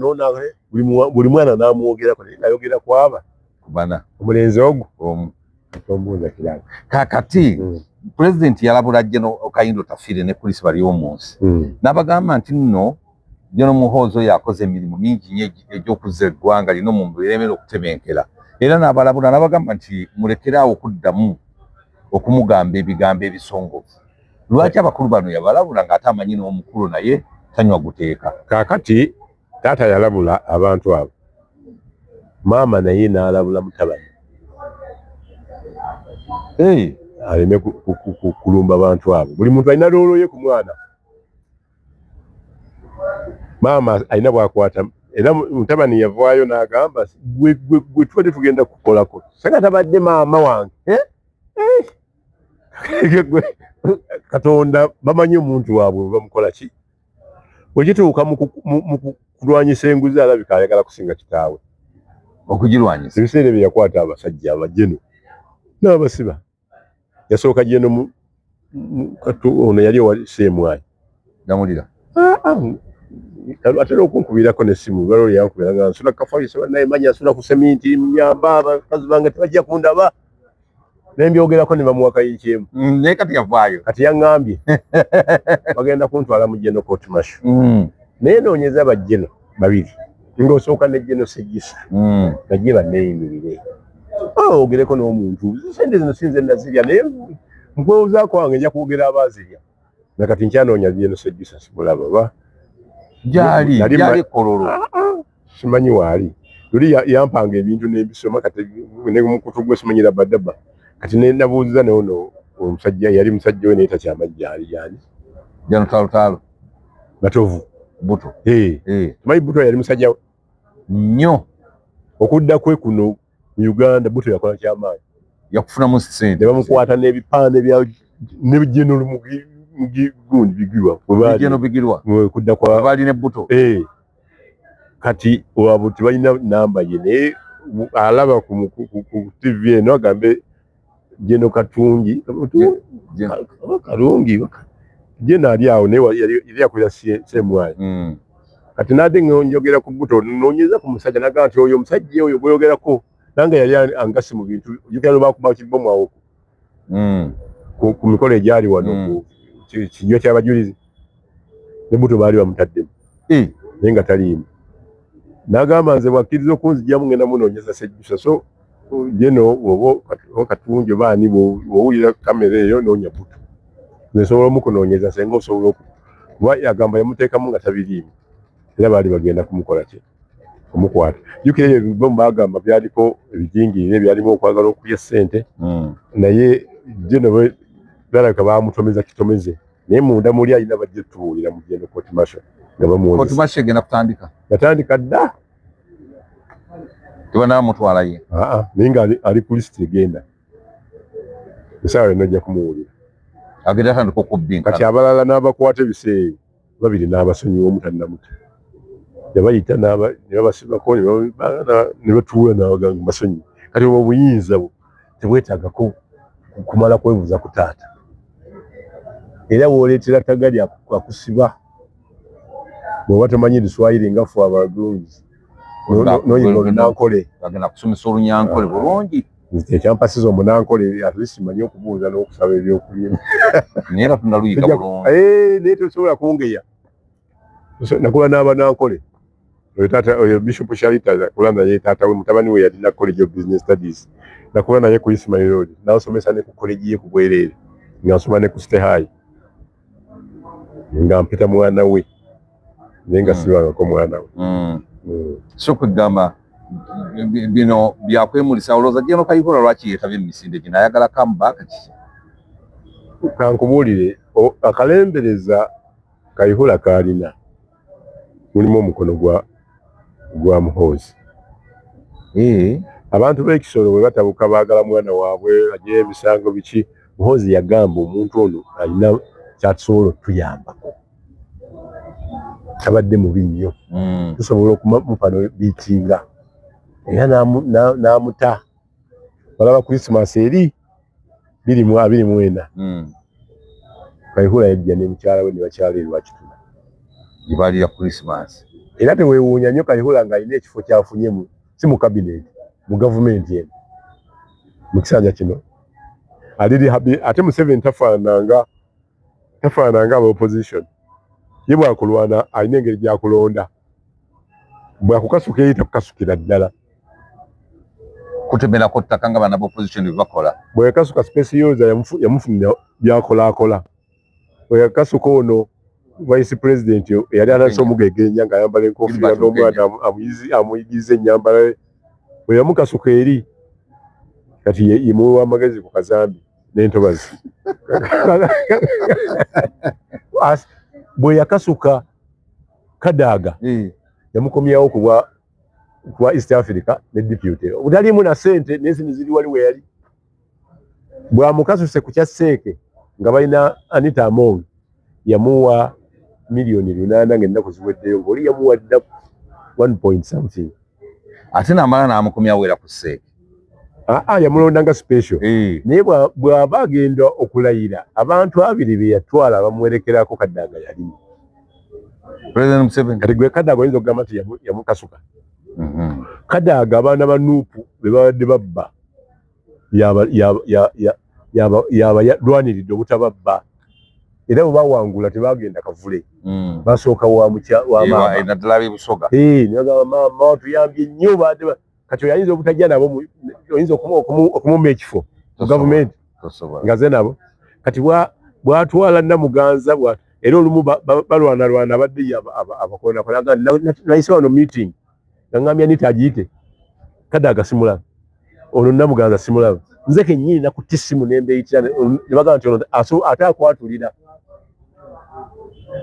buli mwana n'amwogerako, naye ng'ayogera kwaba Bana. Omulenzi ogwo omu. Tombuuza kirala. Kakati pulezidenti yalabula General Kahinda Otafiire ne Chris Baryomunsi, n'abagamba nti nno General Muhoozi oyo akoze emirimu mingi nnyo egy'okuzza eggwanga lino mu biremera okutebenkera, era n'abalabula n'abagamba nti mulekeraawo okuddamu okumugamba ebigambo ebisongovu. Lwaki abakulu bano yabalabula ng'ate amanyi n'omukulu naye tanywa guteeka? Kaakati taata yalabula abantu abo, maama naye n'alabula mutabani aleme kulumba bantu abo. Buli muntu alina role ye ku mwana. Maama alina bwakwata, era mutabani yavaayo n'agamba gwe gwe gwe tubadde tugenda kukolako sanga tabadde maama wange. Gwe, Katonda bamanyi omuntu waabwe bamukola ki. Bwe kituuka mu kulwanyisa enguzi, alabika ayagala kusinga kitaawe okugirwanyisa. Ebiseera ebyo yakwata abasajja abajeno n'abasiba. Yasooka jeno ono yali owa CMI. Damulira. Atera okunkubirako n'essimu, lwaliwo yankubira nga nsula kafayisa, naye manya nsula ku seminti nyamba abakazi bange tebajja kundaba, nembyogerako ne bamuwa kayinkyemu. Naye kati yavaayo. Kati yaŋŋambye bagenda kuntwala mu general court martial, naye noonyeza bajjeno babiri. Ng'osooka ne General Sejusa bajje banneeyimirire, ogereko n'omuntu. Sente zino sinze nazirya, naye mukwewuzaako wange nja kwogera abaazirya. Nakati nkyanoonya General Sejusa, simulaba ba. Gyali gyali Kololo. Ah, ah, simanyi waali. Luli yampanga ebintu n'ebisoma, kati ne mukutu gwe simanyira badaba. Kati nabuuziza naye ono omusajja yali musajja we, naye takyamanyi gyali gyali. Jano talutalo. Matovu. Buto. Eh. Eh. Tumanyi Buto yali musajja we nnyo. Okudda kwe kuno mu Uganda, Buto yakola kyamaanyi. Yakufunamu ssente. Ne bamukwata n'ebipande bya ne General Mugi Bigirwa. General Bigirwa. Kudda kwa baali ne Buto. Eh. Kati wabo tebalina namba ye, naye alaba ku TV eno agambe General Katungi Kalungi General ali awo, naye yali akolera CMI. Kati nate njogera ku Buto, noonyeza ku musajja, nagamba nti oyo omusajja oyo gweyogerako nange yali angasi mu bintu. Ojjukira lwe bakuba kibomu awo ku mikolo egyali wano ku kinywa ky'abajulizi, ne Buto baali bamutaddemu naye nga taliimu. N'agamba nze bw'akkiriza okunzigyamu ngenda munoonyeza Sejjusa. So Geno oba Katungi oba ani, bw'owulira kamera eyo noonya Buto, nze nsobola omukunoonyeza senga osobola kuba agamba yamuteekamu nga tabiriimu, era baali bagenda kumukola ki, kumukwata. Jjukira ebyo ebibomu bagamba byaliko ebijingirire, byalimu okwagala okulya ssente, naye Geno balabika bamutomeza kitomeze, naye munda muli alina bajja tubuulira mu Geno court martial nga bamuwozesa. Court martial egenda kutandika. Yatandika dda. Tebanamutwala ye. Aa, naye nga ali ku lisiti egenda, essaawa yonna ojja kumuwulira. Agenda atandika okubbinkana. Kati abalala n'abakwata ebiseera babiri n'abasonyiwa, omu tannamuta, yabayita ne babasibako ne batuula n'abagamba basonyiwe. Kati obwo obuyinza bwo tebwetaagako kumala kwebuuza ku taata, era w'oleetera tagali akusiba bw'oba tomanyi Luswayiri nga ffe abagunzi noyiga Olunankole. Bagenda kusomesa Olunyankole bulungi. Nze ekyampasiza Omunankole, at least manyi okubuuza n'okusaba ebyokulya. Naye era tunaluyiga bulungi. Eh, naye tosobola kungeya. Nakula n'Abanankole. Oyo taata, oyo Bishop Shalita, nakula naye. Taata we, mutabani we yalina College of Business Studies. Nakula naye ku Ismail Road, nansomesa ne ku college ye ku bwereere, nga nsoma ne ku State High, nga mpita mwana we, naye nga sibangako mwana we. So kwegamba bino byakwemulisa. Olowooza General Kayihura lwaki yeetabye mu misinde gino? Ayagala comeback kiki? Kankubuulire, akalembereza Kayihura kaalina mulimu omukono gwa Muhoozi. Abantu b'ekisolo bwe batabuka baagala mwana waabwe agyeyo emisango biki. Muhoozi yagamba omuntu ono alina kyatusobola otuyambako, tabadde mubi nnyo, tusobola okumupano biitinga, era n'amuta. Olaba Christmas eri 2024, Kayihura yajja ne mukyala we ne bakyala e Rwakitula gye baalira Christmas. Era teweewuunya nnyo Kayihura ng'alina ekifo kyafunye mu si mu cabinet, mu gavumenti eno mu kisanja kino aliri happy. Ate Museveni tafaananga aba opposition. Ye bwakulwana alina engeri gyakulonda, bwakukasuka eri takukasukira ddala. Kutemerako ttaka nga bana opposition bye bakola. Bwe yakasuka Specioza yamufunira byakolaakola. Bwe yakasuka ono vice president eyali atandise omugegenya ng'ayambala enkofiira n'omwana amuyigiriza ennyambala ye, bwe yamukasuka eri kati ye muwe w'amagezi ku kazambi n'entobazi. Bwe yakasuka Kadaga yamukomyawo kuba East Africa ne deputy obutaliimu na ssente n'ensini ziri wali we yali. Bwamukasuse ku kya Seeke nga balina Anita Among, yamuwa 8 million ng'ennaku ziweddeyo, ng'oli yamuwa dda 1 point something. Ate namala n'amukomyawo era ku Seeke. Aa, yamulonda nga special, naye bw'aba agenda okulayira abantu abiri be yatwala bamuwerekerako Kadaga yalimu. President Museveni. Kati gwe Kadaga oyinza okugamba nti yamukasuka? Kadaga abaana ba NUP be babadde babba yaba lwaniridde obutababba. Era bwe bawangula tebagenda kavule, basooka wa wa maama. Naddala ab'ebusoga. Nebagamba, "Maama tuyambye nnyo." Kati oyo ayinza obutajja nabo, oyinza okumumma ekifo mu gavumenti nga ze nabo. Kati bwatwala Namuganza, era olumu balwanalwana, abadde abakonakola. Nayise wano meeting nga ngambye Anita agiyite Kadaga, simulaba. Ono Namuganza simulaba. Nze kennyini nakutte essimu nembeyitira ne bagamba nti ono ate akwatulira.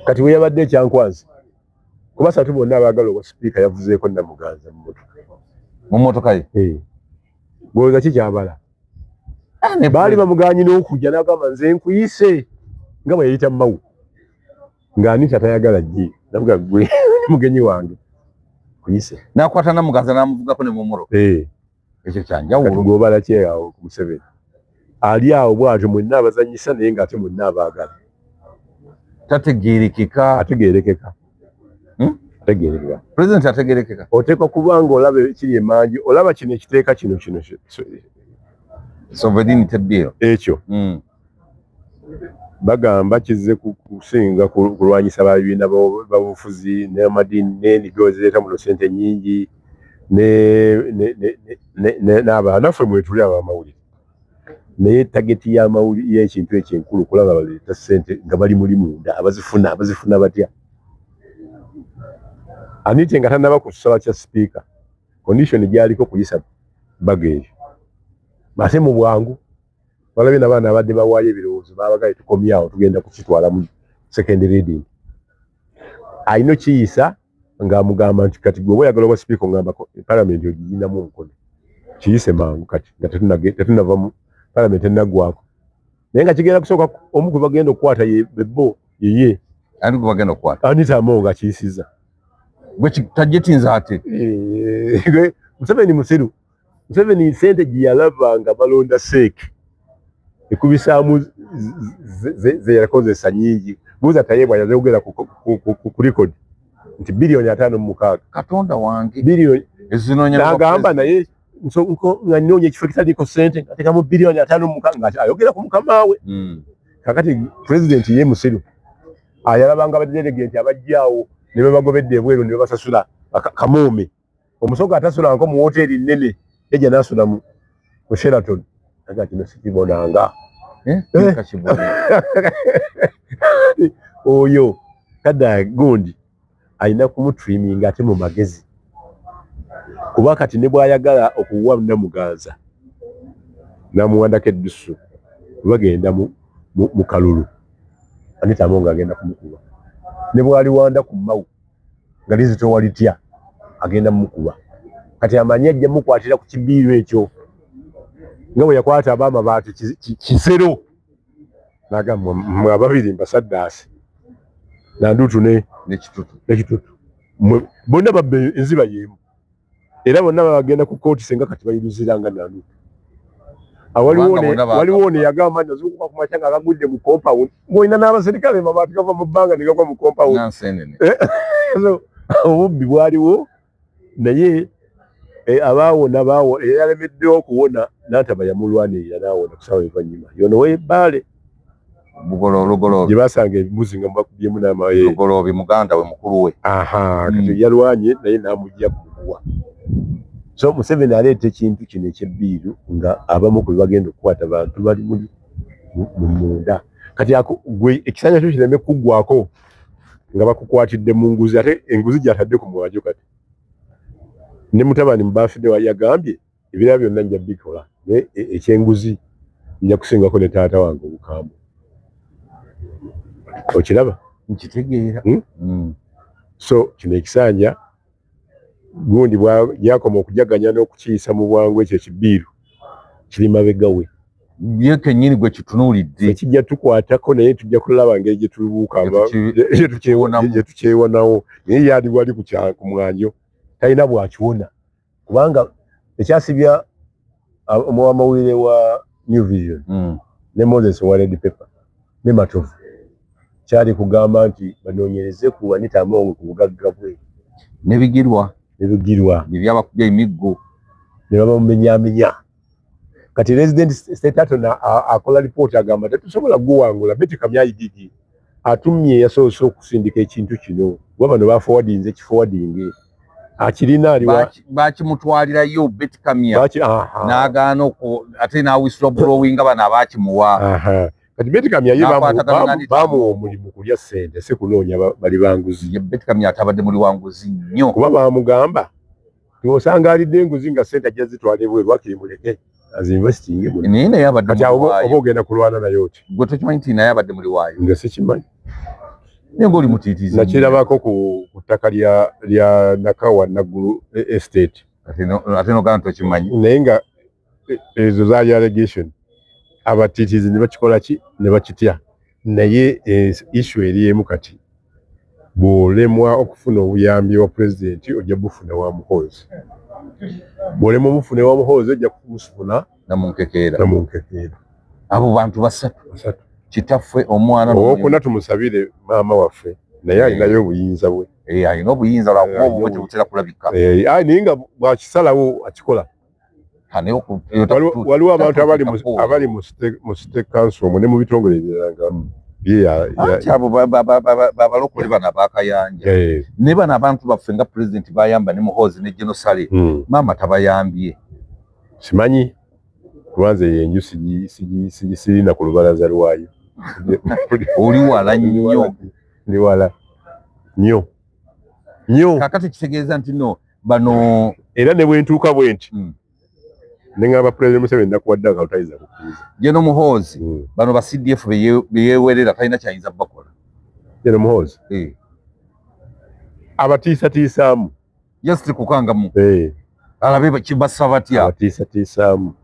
Kati bwe yabadde ekyankwanzi ku basatu bonna abaagala obwa sipiika, yavuzeeko Namuganza mu motoka. Mu motoka ye? Golooza kikyabala baali bamuganye n'okujja, n'agamba, "Nze nkuyise," nga bwe yayita Mawu nga Anita tayagala gye nabuga, "Gwe mugenyi wange, kuyise." Nakwata Namuganza n'amuvugako ne mumuro. Ekyo kyanjawulo. Gwobala ki awo ku Museveni ali awo bwatyo, mwenna abazanyisa, naye ng'ate mwenna abaagala? Tategerekeka. Ategerekeka. Ategerekeka. President ategerekeka. Oteekwa kuba nga olaba ekiri emanju, olaba kino ekiteeka kino Sovereignty bill. Ekyo bagamba kizze kusinga kulwanyisa babibiina babufuzi n'amadiini n'enigo zireeta muno sente nyingi n'abalala. Naffe mwetuli abamawulire, naye target y'amawulire y'ekintu ekyo enkulu kulaba baleeta sente nga bali muli munda. Abazifuna batya? Anite nga tannaba kusaba kya sipiika, condition gyaliko kuyisa baga eyo ate mu bwangu. Walabye nabaana abadde bawaayo ebirowoozo, babagaye, "Tukomyawo, tugenda kukitwala mu second reading." Alina okiyisa ng'amugamba nti, "Kati gwe oba oyagala obwa sipiika, ongambako palamenti ogiyinamu omukono, kiyise mangu kati nga tetunava mu palamenti enaggwako." Naye nga kigenda kusooka omu kwe bagenda okukwata ye bebo yeye. Ani gwe bagenda okukwata? Anita Among akiyisiza. Gwe tajetinza ate? Museveni musiru. Museveni sente gye yalaba nga balonda seeki ekubisaamu ze yakozesa nyingi. Buuza Tayebwa, yazogera ku record nti 56 biliyoni. Katonda wange! Biliyoni. Ezinoonya. N'agamba naye nga nnoonya ekifo ekitaliiko sente, ngateekamu 56 biliyoni, nga ayogera ku mukama we. Kakati pulezidenti ye musiru, ayalabanga ba delegate abajjaawo ne babagobedde ebweru ne babasasula kamoome. Omusoga atasulangako mu woteeri nnene yajja n'asula mu Sheraton, aga kino sikibonanga. Eh? Eh. Kakibone. Oyo kadda gundi alina kumutriminga ate mu magezi, kuba kati ne bw'ayagala okuwa Namuganza namuwandako eddusu, bagenda mu kalulu, Anita Among agenda kumukuba. Ne bw'aliwanda ku Mawu nga lizitowa litya, agenda mumukuba. Kati amanyi ajja mukwatira ku kibiiro ekyo nga bwe yakwata ab'amabaati kisero, nagamba, "Mwe ababiri mbasaddaase, Nandutu ne Nekitutu. Nekitutu, bonna babba enziba y'emu, era bonna bagenda ku kooti senga kati bayiruzira nga Nandutu." Awaliwo Kubanga bonna baakaffa. Waliwo ne yagamba nti azuukuka ku makya nga agagudde mu compound, ng'olina n'abaserikale, mabaati gava mu bbanga ne gagwa mu compound. Nga nsenene. So, obubbi bwaliwo, naye abaawona baawo. Eyalemeddewo okuwona Nantaba yamulwanirira n'awona kusaawa evannyuma yono w'ebbaale. Lugoloobi. Gye basanga embuzi nga mubakubyemu n'amaye. Lugoloobi muganda we, mukulu we. Aha, kati yalwanye naye n'amugja ku muguwa. So Museveni aleeta ekintu kino ekyebbiiru nga abamu ku bagenda okukwata bantu bali muli mu munda. Kati gwe ekisanja kyo kireme kuggwako nga bakukwatidde mu nguzi, ate enguzi gy'atadde ku mwajo. Kati ne mutabani mubafidde yagambye, "Ebirala byonna nja bikola, naye ekyenguzi nja kusingako ne taata wange obukambwe." Okiraba? Nkitegeera. Hmm? So kino ekisanja gundi gyakoma okujaganya n'okukiyisa mu bwangu, ekyo ekibiiru kiri mabega we. Ye kennyini gwe kitunuulidde. Ekijja tukwatako, naye tujja kulaba ngeri gye tubuuka gye tukyewonawo. Naye ye ali wali ku mwanjo, talina bwakiwona, kubanga ekyasibya omuwamawulire wa New Vision ne Moses wa Red Pepper ne Matovu kyali kugamba nti banoonyereze ku Anita Among ku bugagga bwe. Nebigirwa. Nebigirwa. Byabakubya emiggo. Ne babamumenyamenya. Kati resident state attorney akola lipooti, agamba tetusobola guwangula. Beti Kamya IGG Atumye yasoose okusindika ekintu kino, kuba bano bafowadinze kifowadinge akirina aliwa. Bakimutwalirayo Beti Kamya n'agaana, ate n'awisula blowinga bano abakimuwa. Kati Beti Kamya ye bamuwa omulimu kulya ssente, si kunoonya bali banguzi. Ye Beti Kamya atabadde muli wanguzi nnyo. Kuba bamugamba osanga alidde enguzi nga ssente ajja zitwala ebweru, wakiri muleke azinvestinge. Naye naye abadde Kati awo oba ogenda kulwana naye oti? Gwe tokimanyi nti naye abadde muli waayo? Nga sikimanyi. Naye ng'oli mutiitiizi. Nakirabako ku ttaka lya Nakawa Naggulu Estate. Ate nogamba tokimanyi. Naye nga ezo zaali allegation, abatiitiizi ne bakikola ki ne bakitya. Naye issue eri emu kati, bw'olemwa okufuna obuyambi wa pulezidenti, ojja bufuna wa Muhoozi. Bw'olemwa omufuna wa Muhoozi, ojja kumusufuna Namunkekeera. Namunkekeera. Abo bantu basatu. Basatu. Kitaffe, omwana. Owokuna tumusabire maama waffe, naye alinayo obuyinza bwe. Alina obuyinza, lwakuba obubwe tebutera kulabika. Naye nga bwakisalawo akikola. Waliwo abantu abali mu State Council omwo ne mu bitongole ebirala nga Anti abo babalokole bano abakayanja ne bano abantu baffe nga pulezidenti bayamba ne Muhoozi ne General Saleh, maama tabayambye. Simanyi, kubanze yenju sirina ku lubalaza lwayo. Oli wala nnyo. Ndi wala nnyo nnyo. Kakati kitegeeza nti no bano Era ne bwentuuka bwe nti ne ngamba Pulezidenti Museveni, nakuwadde akalulu, tayinza kukkiriza. General Muhoozi, bano ba CDF beyewerera talina kyayinza bakola. General Muhoozi abatiisatiisaamu. Just kukangamu alabe kibasa batya. Abatiisatiisaamu,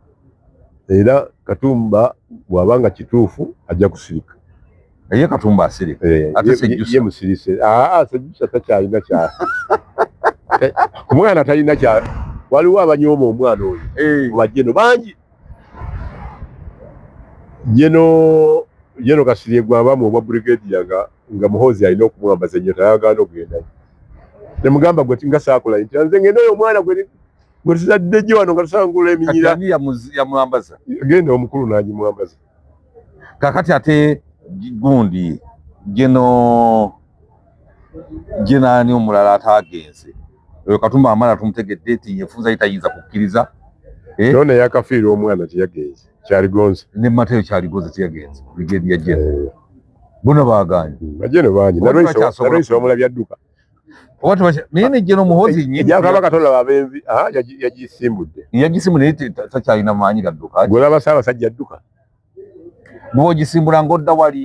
era Katumba bw'aba nga kituufu ajja kusirika. Ye Katumba asirika. Ate Sejjusa? Ye musirise. Aa, Sejjusa takyalina kya ku mwana, talina kya. Waliwo abanyooma omwana oyo bajeno bangi. Jeno Kasirye gwabamu obwa brigadier nga Muhoozi alina okumwambaza ennyo, tayagaana okugendayo. Nemugamba, gwe nga saakola nti nze ngenda oyo omwana gwe tuzadde gye wano nga tusangula eminyira. Ani yamwambaza? Genda omukulu n'agimwambaza. Kakati ate gundi geno ani omulala ataagenze? Oyo Katumba amala tumutegedde nti yefunza ye tayinza kukkiriza. Nona yakafiirwa omwana teyagenze, Kyaligonza. Ne Mateyo Kyaligonza teyagenze, brigadier general. Bona baaganye. Bajeno bangi. Nalweyiso bamulabye adduka. Naye ne General Muhoozi nyini Ejakaba Katonda babenzi yagisimbudde. Yagisimbudde, naye takyalina maanyi gadduka. Gwolaba Ssaabasajja adduka. Bw'ogisimbula ng'odda wali.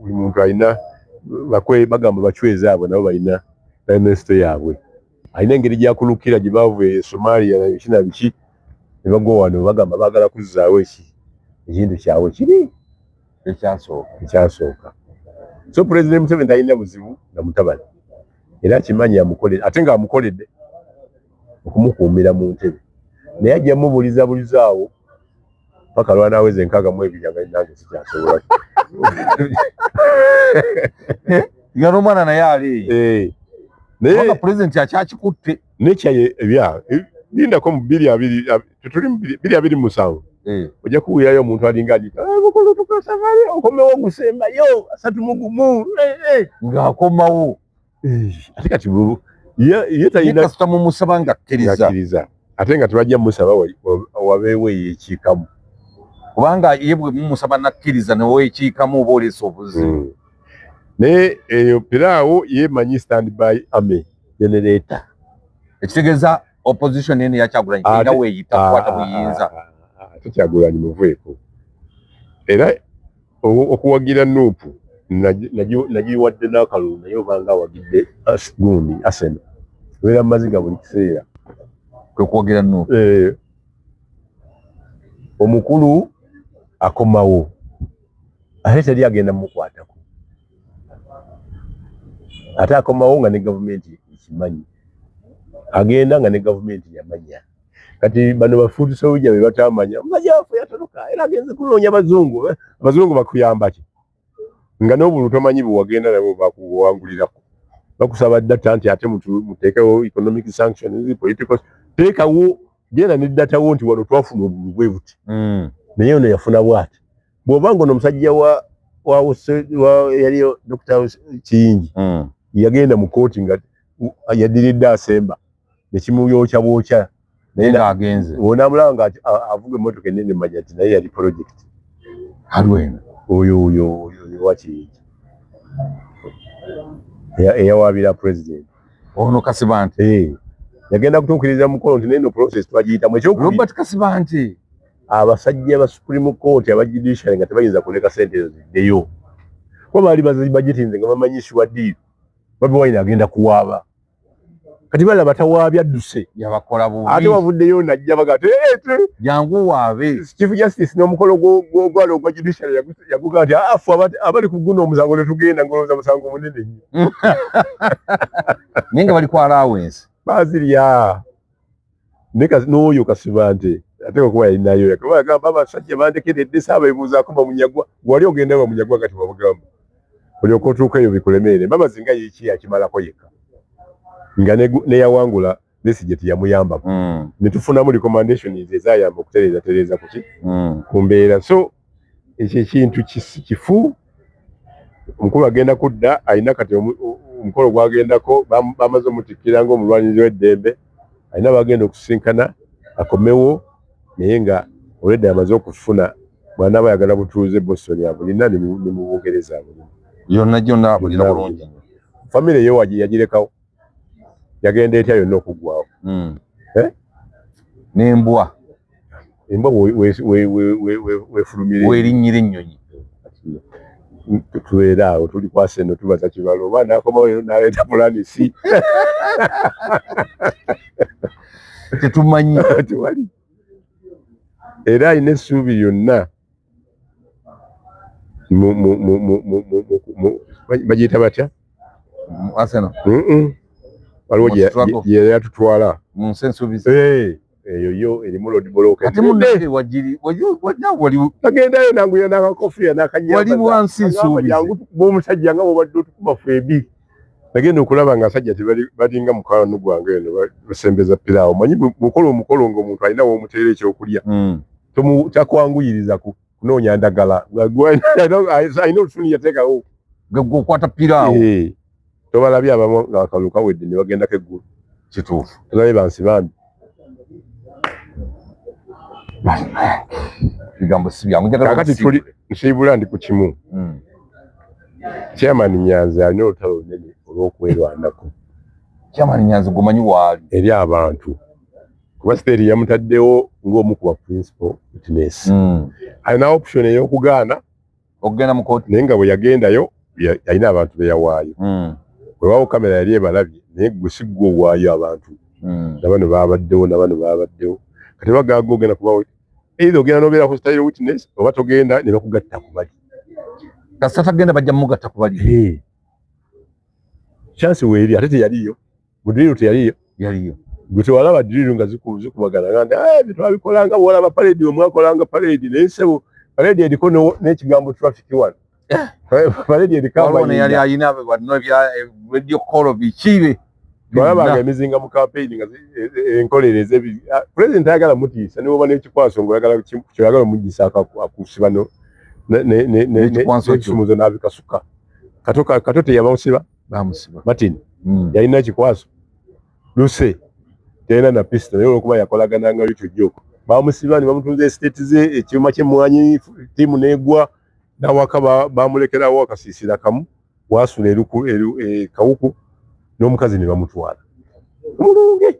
Buli muntu alina bagamba bacwezi abo nabo balina dynasty yaabwe, alina engeri gyakulukira gye baava e Somalia kina biki ne bagwa wano, bagamba baagala kuzzaawo eki ekintu kyabwe kiri ekyasooka. Ekyasooka. So President Museveni talina buzibu na mutabani, era akimanyi amukoledde, ate ng'amukoledde okumukuumira mu ntebe, naye ajja mubuliza bulizaawo paka lwanaweza 62 nga nange sikyasobola. Nga n'omwana naye ali eh. Naye pulezidenti akyakikutte. Nekyaye ebya lindako mu 2020, tetuli mu 2027, ojja kuwulirayo omuntu alinga agita mukulu tukasafari okomewo ogusembayo 31. Ng'akomawo. Ate kati ye talina kasita mumusaba nga akkiriza. Akkiriza, ate nga tebajja musaba wabeewo eyekiikamu. Kubanga ye bwe mumusaba nakkiriza neweekiikamu oba oleesa obuzibu. Naye eyo piraawo yemanyi stand by army generator. Ekitegeeza opposition eno yakyagulanyi terina weeyita kukwata buyinza. Ate Kyagulanyi muveeko, era okuwagira NUP nagiwadde n'akalulu, naye obanga awagidde gundi Arsenal, obeera mu maziga buli kiseera. Kwe kuwagira NUP. Omukulu akomawo, ate teri agenda mukwatako, ate akomawo nga ne gavumenti ekimanyi, agenda nga ne gavumenti yamanya. Kati bano ba foot soldier be batamanya, omusajja waffe yatoloka era agenze kunoonya bazungu. Abazungu bakuyamba ki nga n'obulu tomanyi bwewagenda nabo bakuwangulirako? Bakusaba data nti ate muteekewo economic sanctions, political, teekawo, genda ne data wo nti wano twafuna obulu bwe buti, naye ono yafuna bwati. Bw'oba nga ono omusajja wa wa yaliyo Dr. Kiyingi yagenda mu kooti nga yaddiridde asemba nekimuyokya bwokya, naye ng'agenze. Bw'onaamulaba nga avuga emmotoka ennene, manya nti naye yali project. Alwena? Oyo wa Kiyingi eyawaabira president. Ono Kasibante? Eh, yagenda kutuukiriza mukolo nti neno process twagiyitamu. Ekyokubiri, Robert Kasibante. Abasajja ba Supreme Court, aba judiciary, nga tebayinza kuleka sente ezo ziddeyo, kuba baali bagitinze nga bamanyi sure deal. Bobi Wine agenda kuwaaba, kati balaba tawaabye, adduse. Yabakola Ate bubi. Wavuddeyo najja baga ti Jangu waabe. Chief Justice n'omukolo gwali ogwa judiciary yaguga nti afu abali ku guno omusango netugenda, ngolowooza musango munene nnyo. Naye nga bali ku allowance. Bazirya. N'oyo Kasibante ate okuba yalinayo, kuba yagamba abasajja bandekeredde, saabeebuuzaako bamunyagwa. Wali ogenda bamunyagwa, kati wabugamba olyoka otuuka eyo bikulemeere. Mbabazi nga yeki akimalako yekka, nga neyawangula Besigye teyamuyambako. Ne tufunamu recommendations ezayamba okutereeza tereeza kuki ku mbeera. So ekyo ekintu kifu. Omukulu agenda kudda, alina kati omukolo gwagendako, bamaze omutikkira ng'omulwanirizi w'eddembe, alina bagenda okusisinkana akomewo, naye nga olwedde amaze okufuna bw'anaaba ayagala butuuze Boston abulina, ne mu Bungereza abulina. Yonna gyonna bulina bulungi. Famire ye yagirekawo, yagenda etya yonna okuggwawo? Eh? N'embwa. Embwa wefulumire. Werinnyira ennyonyi. Tubeera awo tuli kwasa eno, tubaza kibalo oba nakomawo eno naleeta plan C. Tetumanyi. Tewali, era alina essuubi lyonna bagiyita batya? Arsenal. Waliwo Mu struggle. gye yatutwala. Mu nsi ensuubiza. Eh, eyo yo erimu roadblock. Ate munnange wagiri wajja wali. Nagendayo nanguya n'akakofiya n'akanyambaza. Wali wansi nsuubize. Jangu tukuba omusajja nga bw'obadde otukuba feebi. Nagenda okulaba nga abasajja tebali balinga mukwano gwange eno basembeza piraawo. Manyi bw'okola omukolo ng'omuntu alina w'omuteera ekyokulya, takwanguyiriza kunoonya ndagala. Alina olusuni yateekawo. Gwe okwata piraawo. Eh, tobalabye abamu nga akalulu kawedde ne bagendako eggulu? Kituufu. Tolabye bansi bambi? Bigambo si byangu, njagala Kaakati okusiibula. tuli nsiibula ndi ku kimu. Chairman Nyanzi alina olutalo lunene olw'okwerwanako. Chairman Nyanzi gumanyi waali. Eri abantu, kuba state yamutaddewo ng'omu ku ba principal witness. Alina option ey'okugaana okugenda mu kooti. Naye nga bwe yagendayo alina abantu be yawaayo. Weewaawo kamera yali ebalabye, naye gwe si gwe owaayo abantu. Nabano babaddewo, nabano babaddewo. Kati bagaga ogenda kuba either ogenda n'obeera ku style witness oba togenda ne bakugatta ku bali. Kasita tagenda bajja mugatta ku bali. Chance weeri, ate teyaliyo mu drill, teyaliyo. Yaliyo. Gwe tewalaba drill nga zikubagana nga nti "Ah, ebyo twabikolanga, bwolaba parade omwakolanga parade, naye ssebo parade eriko n'ekigambo traffic wano, parade eriko Waliwo neyali amayinja." Ayina wano ebya radio call bikibe. Twalabanga emizinga mu campaign nga enkolere ezebi president ayagala mutiisa, ne bwoba n'ekikwaso ng'oyagala kyoyagala omugisa akusiba N'ekikwaso kyo. N'ekisumuzo n'abikasuka. Kato teyabamusiba? Bamusiba. Martin yalina ekikwaso, luse teyalina na pistol, naye olwokuba yakolagananga litujjoko bamusiba ne bamutunza estate ze, ekyuma ky'emmwanyi, ttiimu n'egwa n'awaka bamulekerawo akasiisira kamu wasula eruku kawuku n'omukazi ne bamutwala omulungi.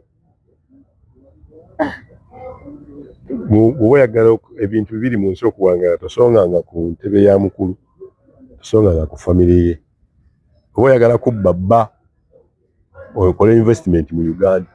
Bw'oba oyagala ebintu bibiri mu nsi okuwangala, tosonganga ku ntebe ya mukulu, tosonganga ku famire ye. Oba oyagala kubba bba, okole investment mu Uganda.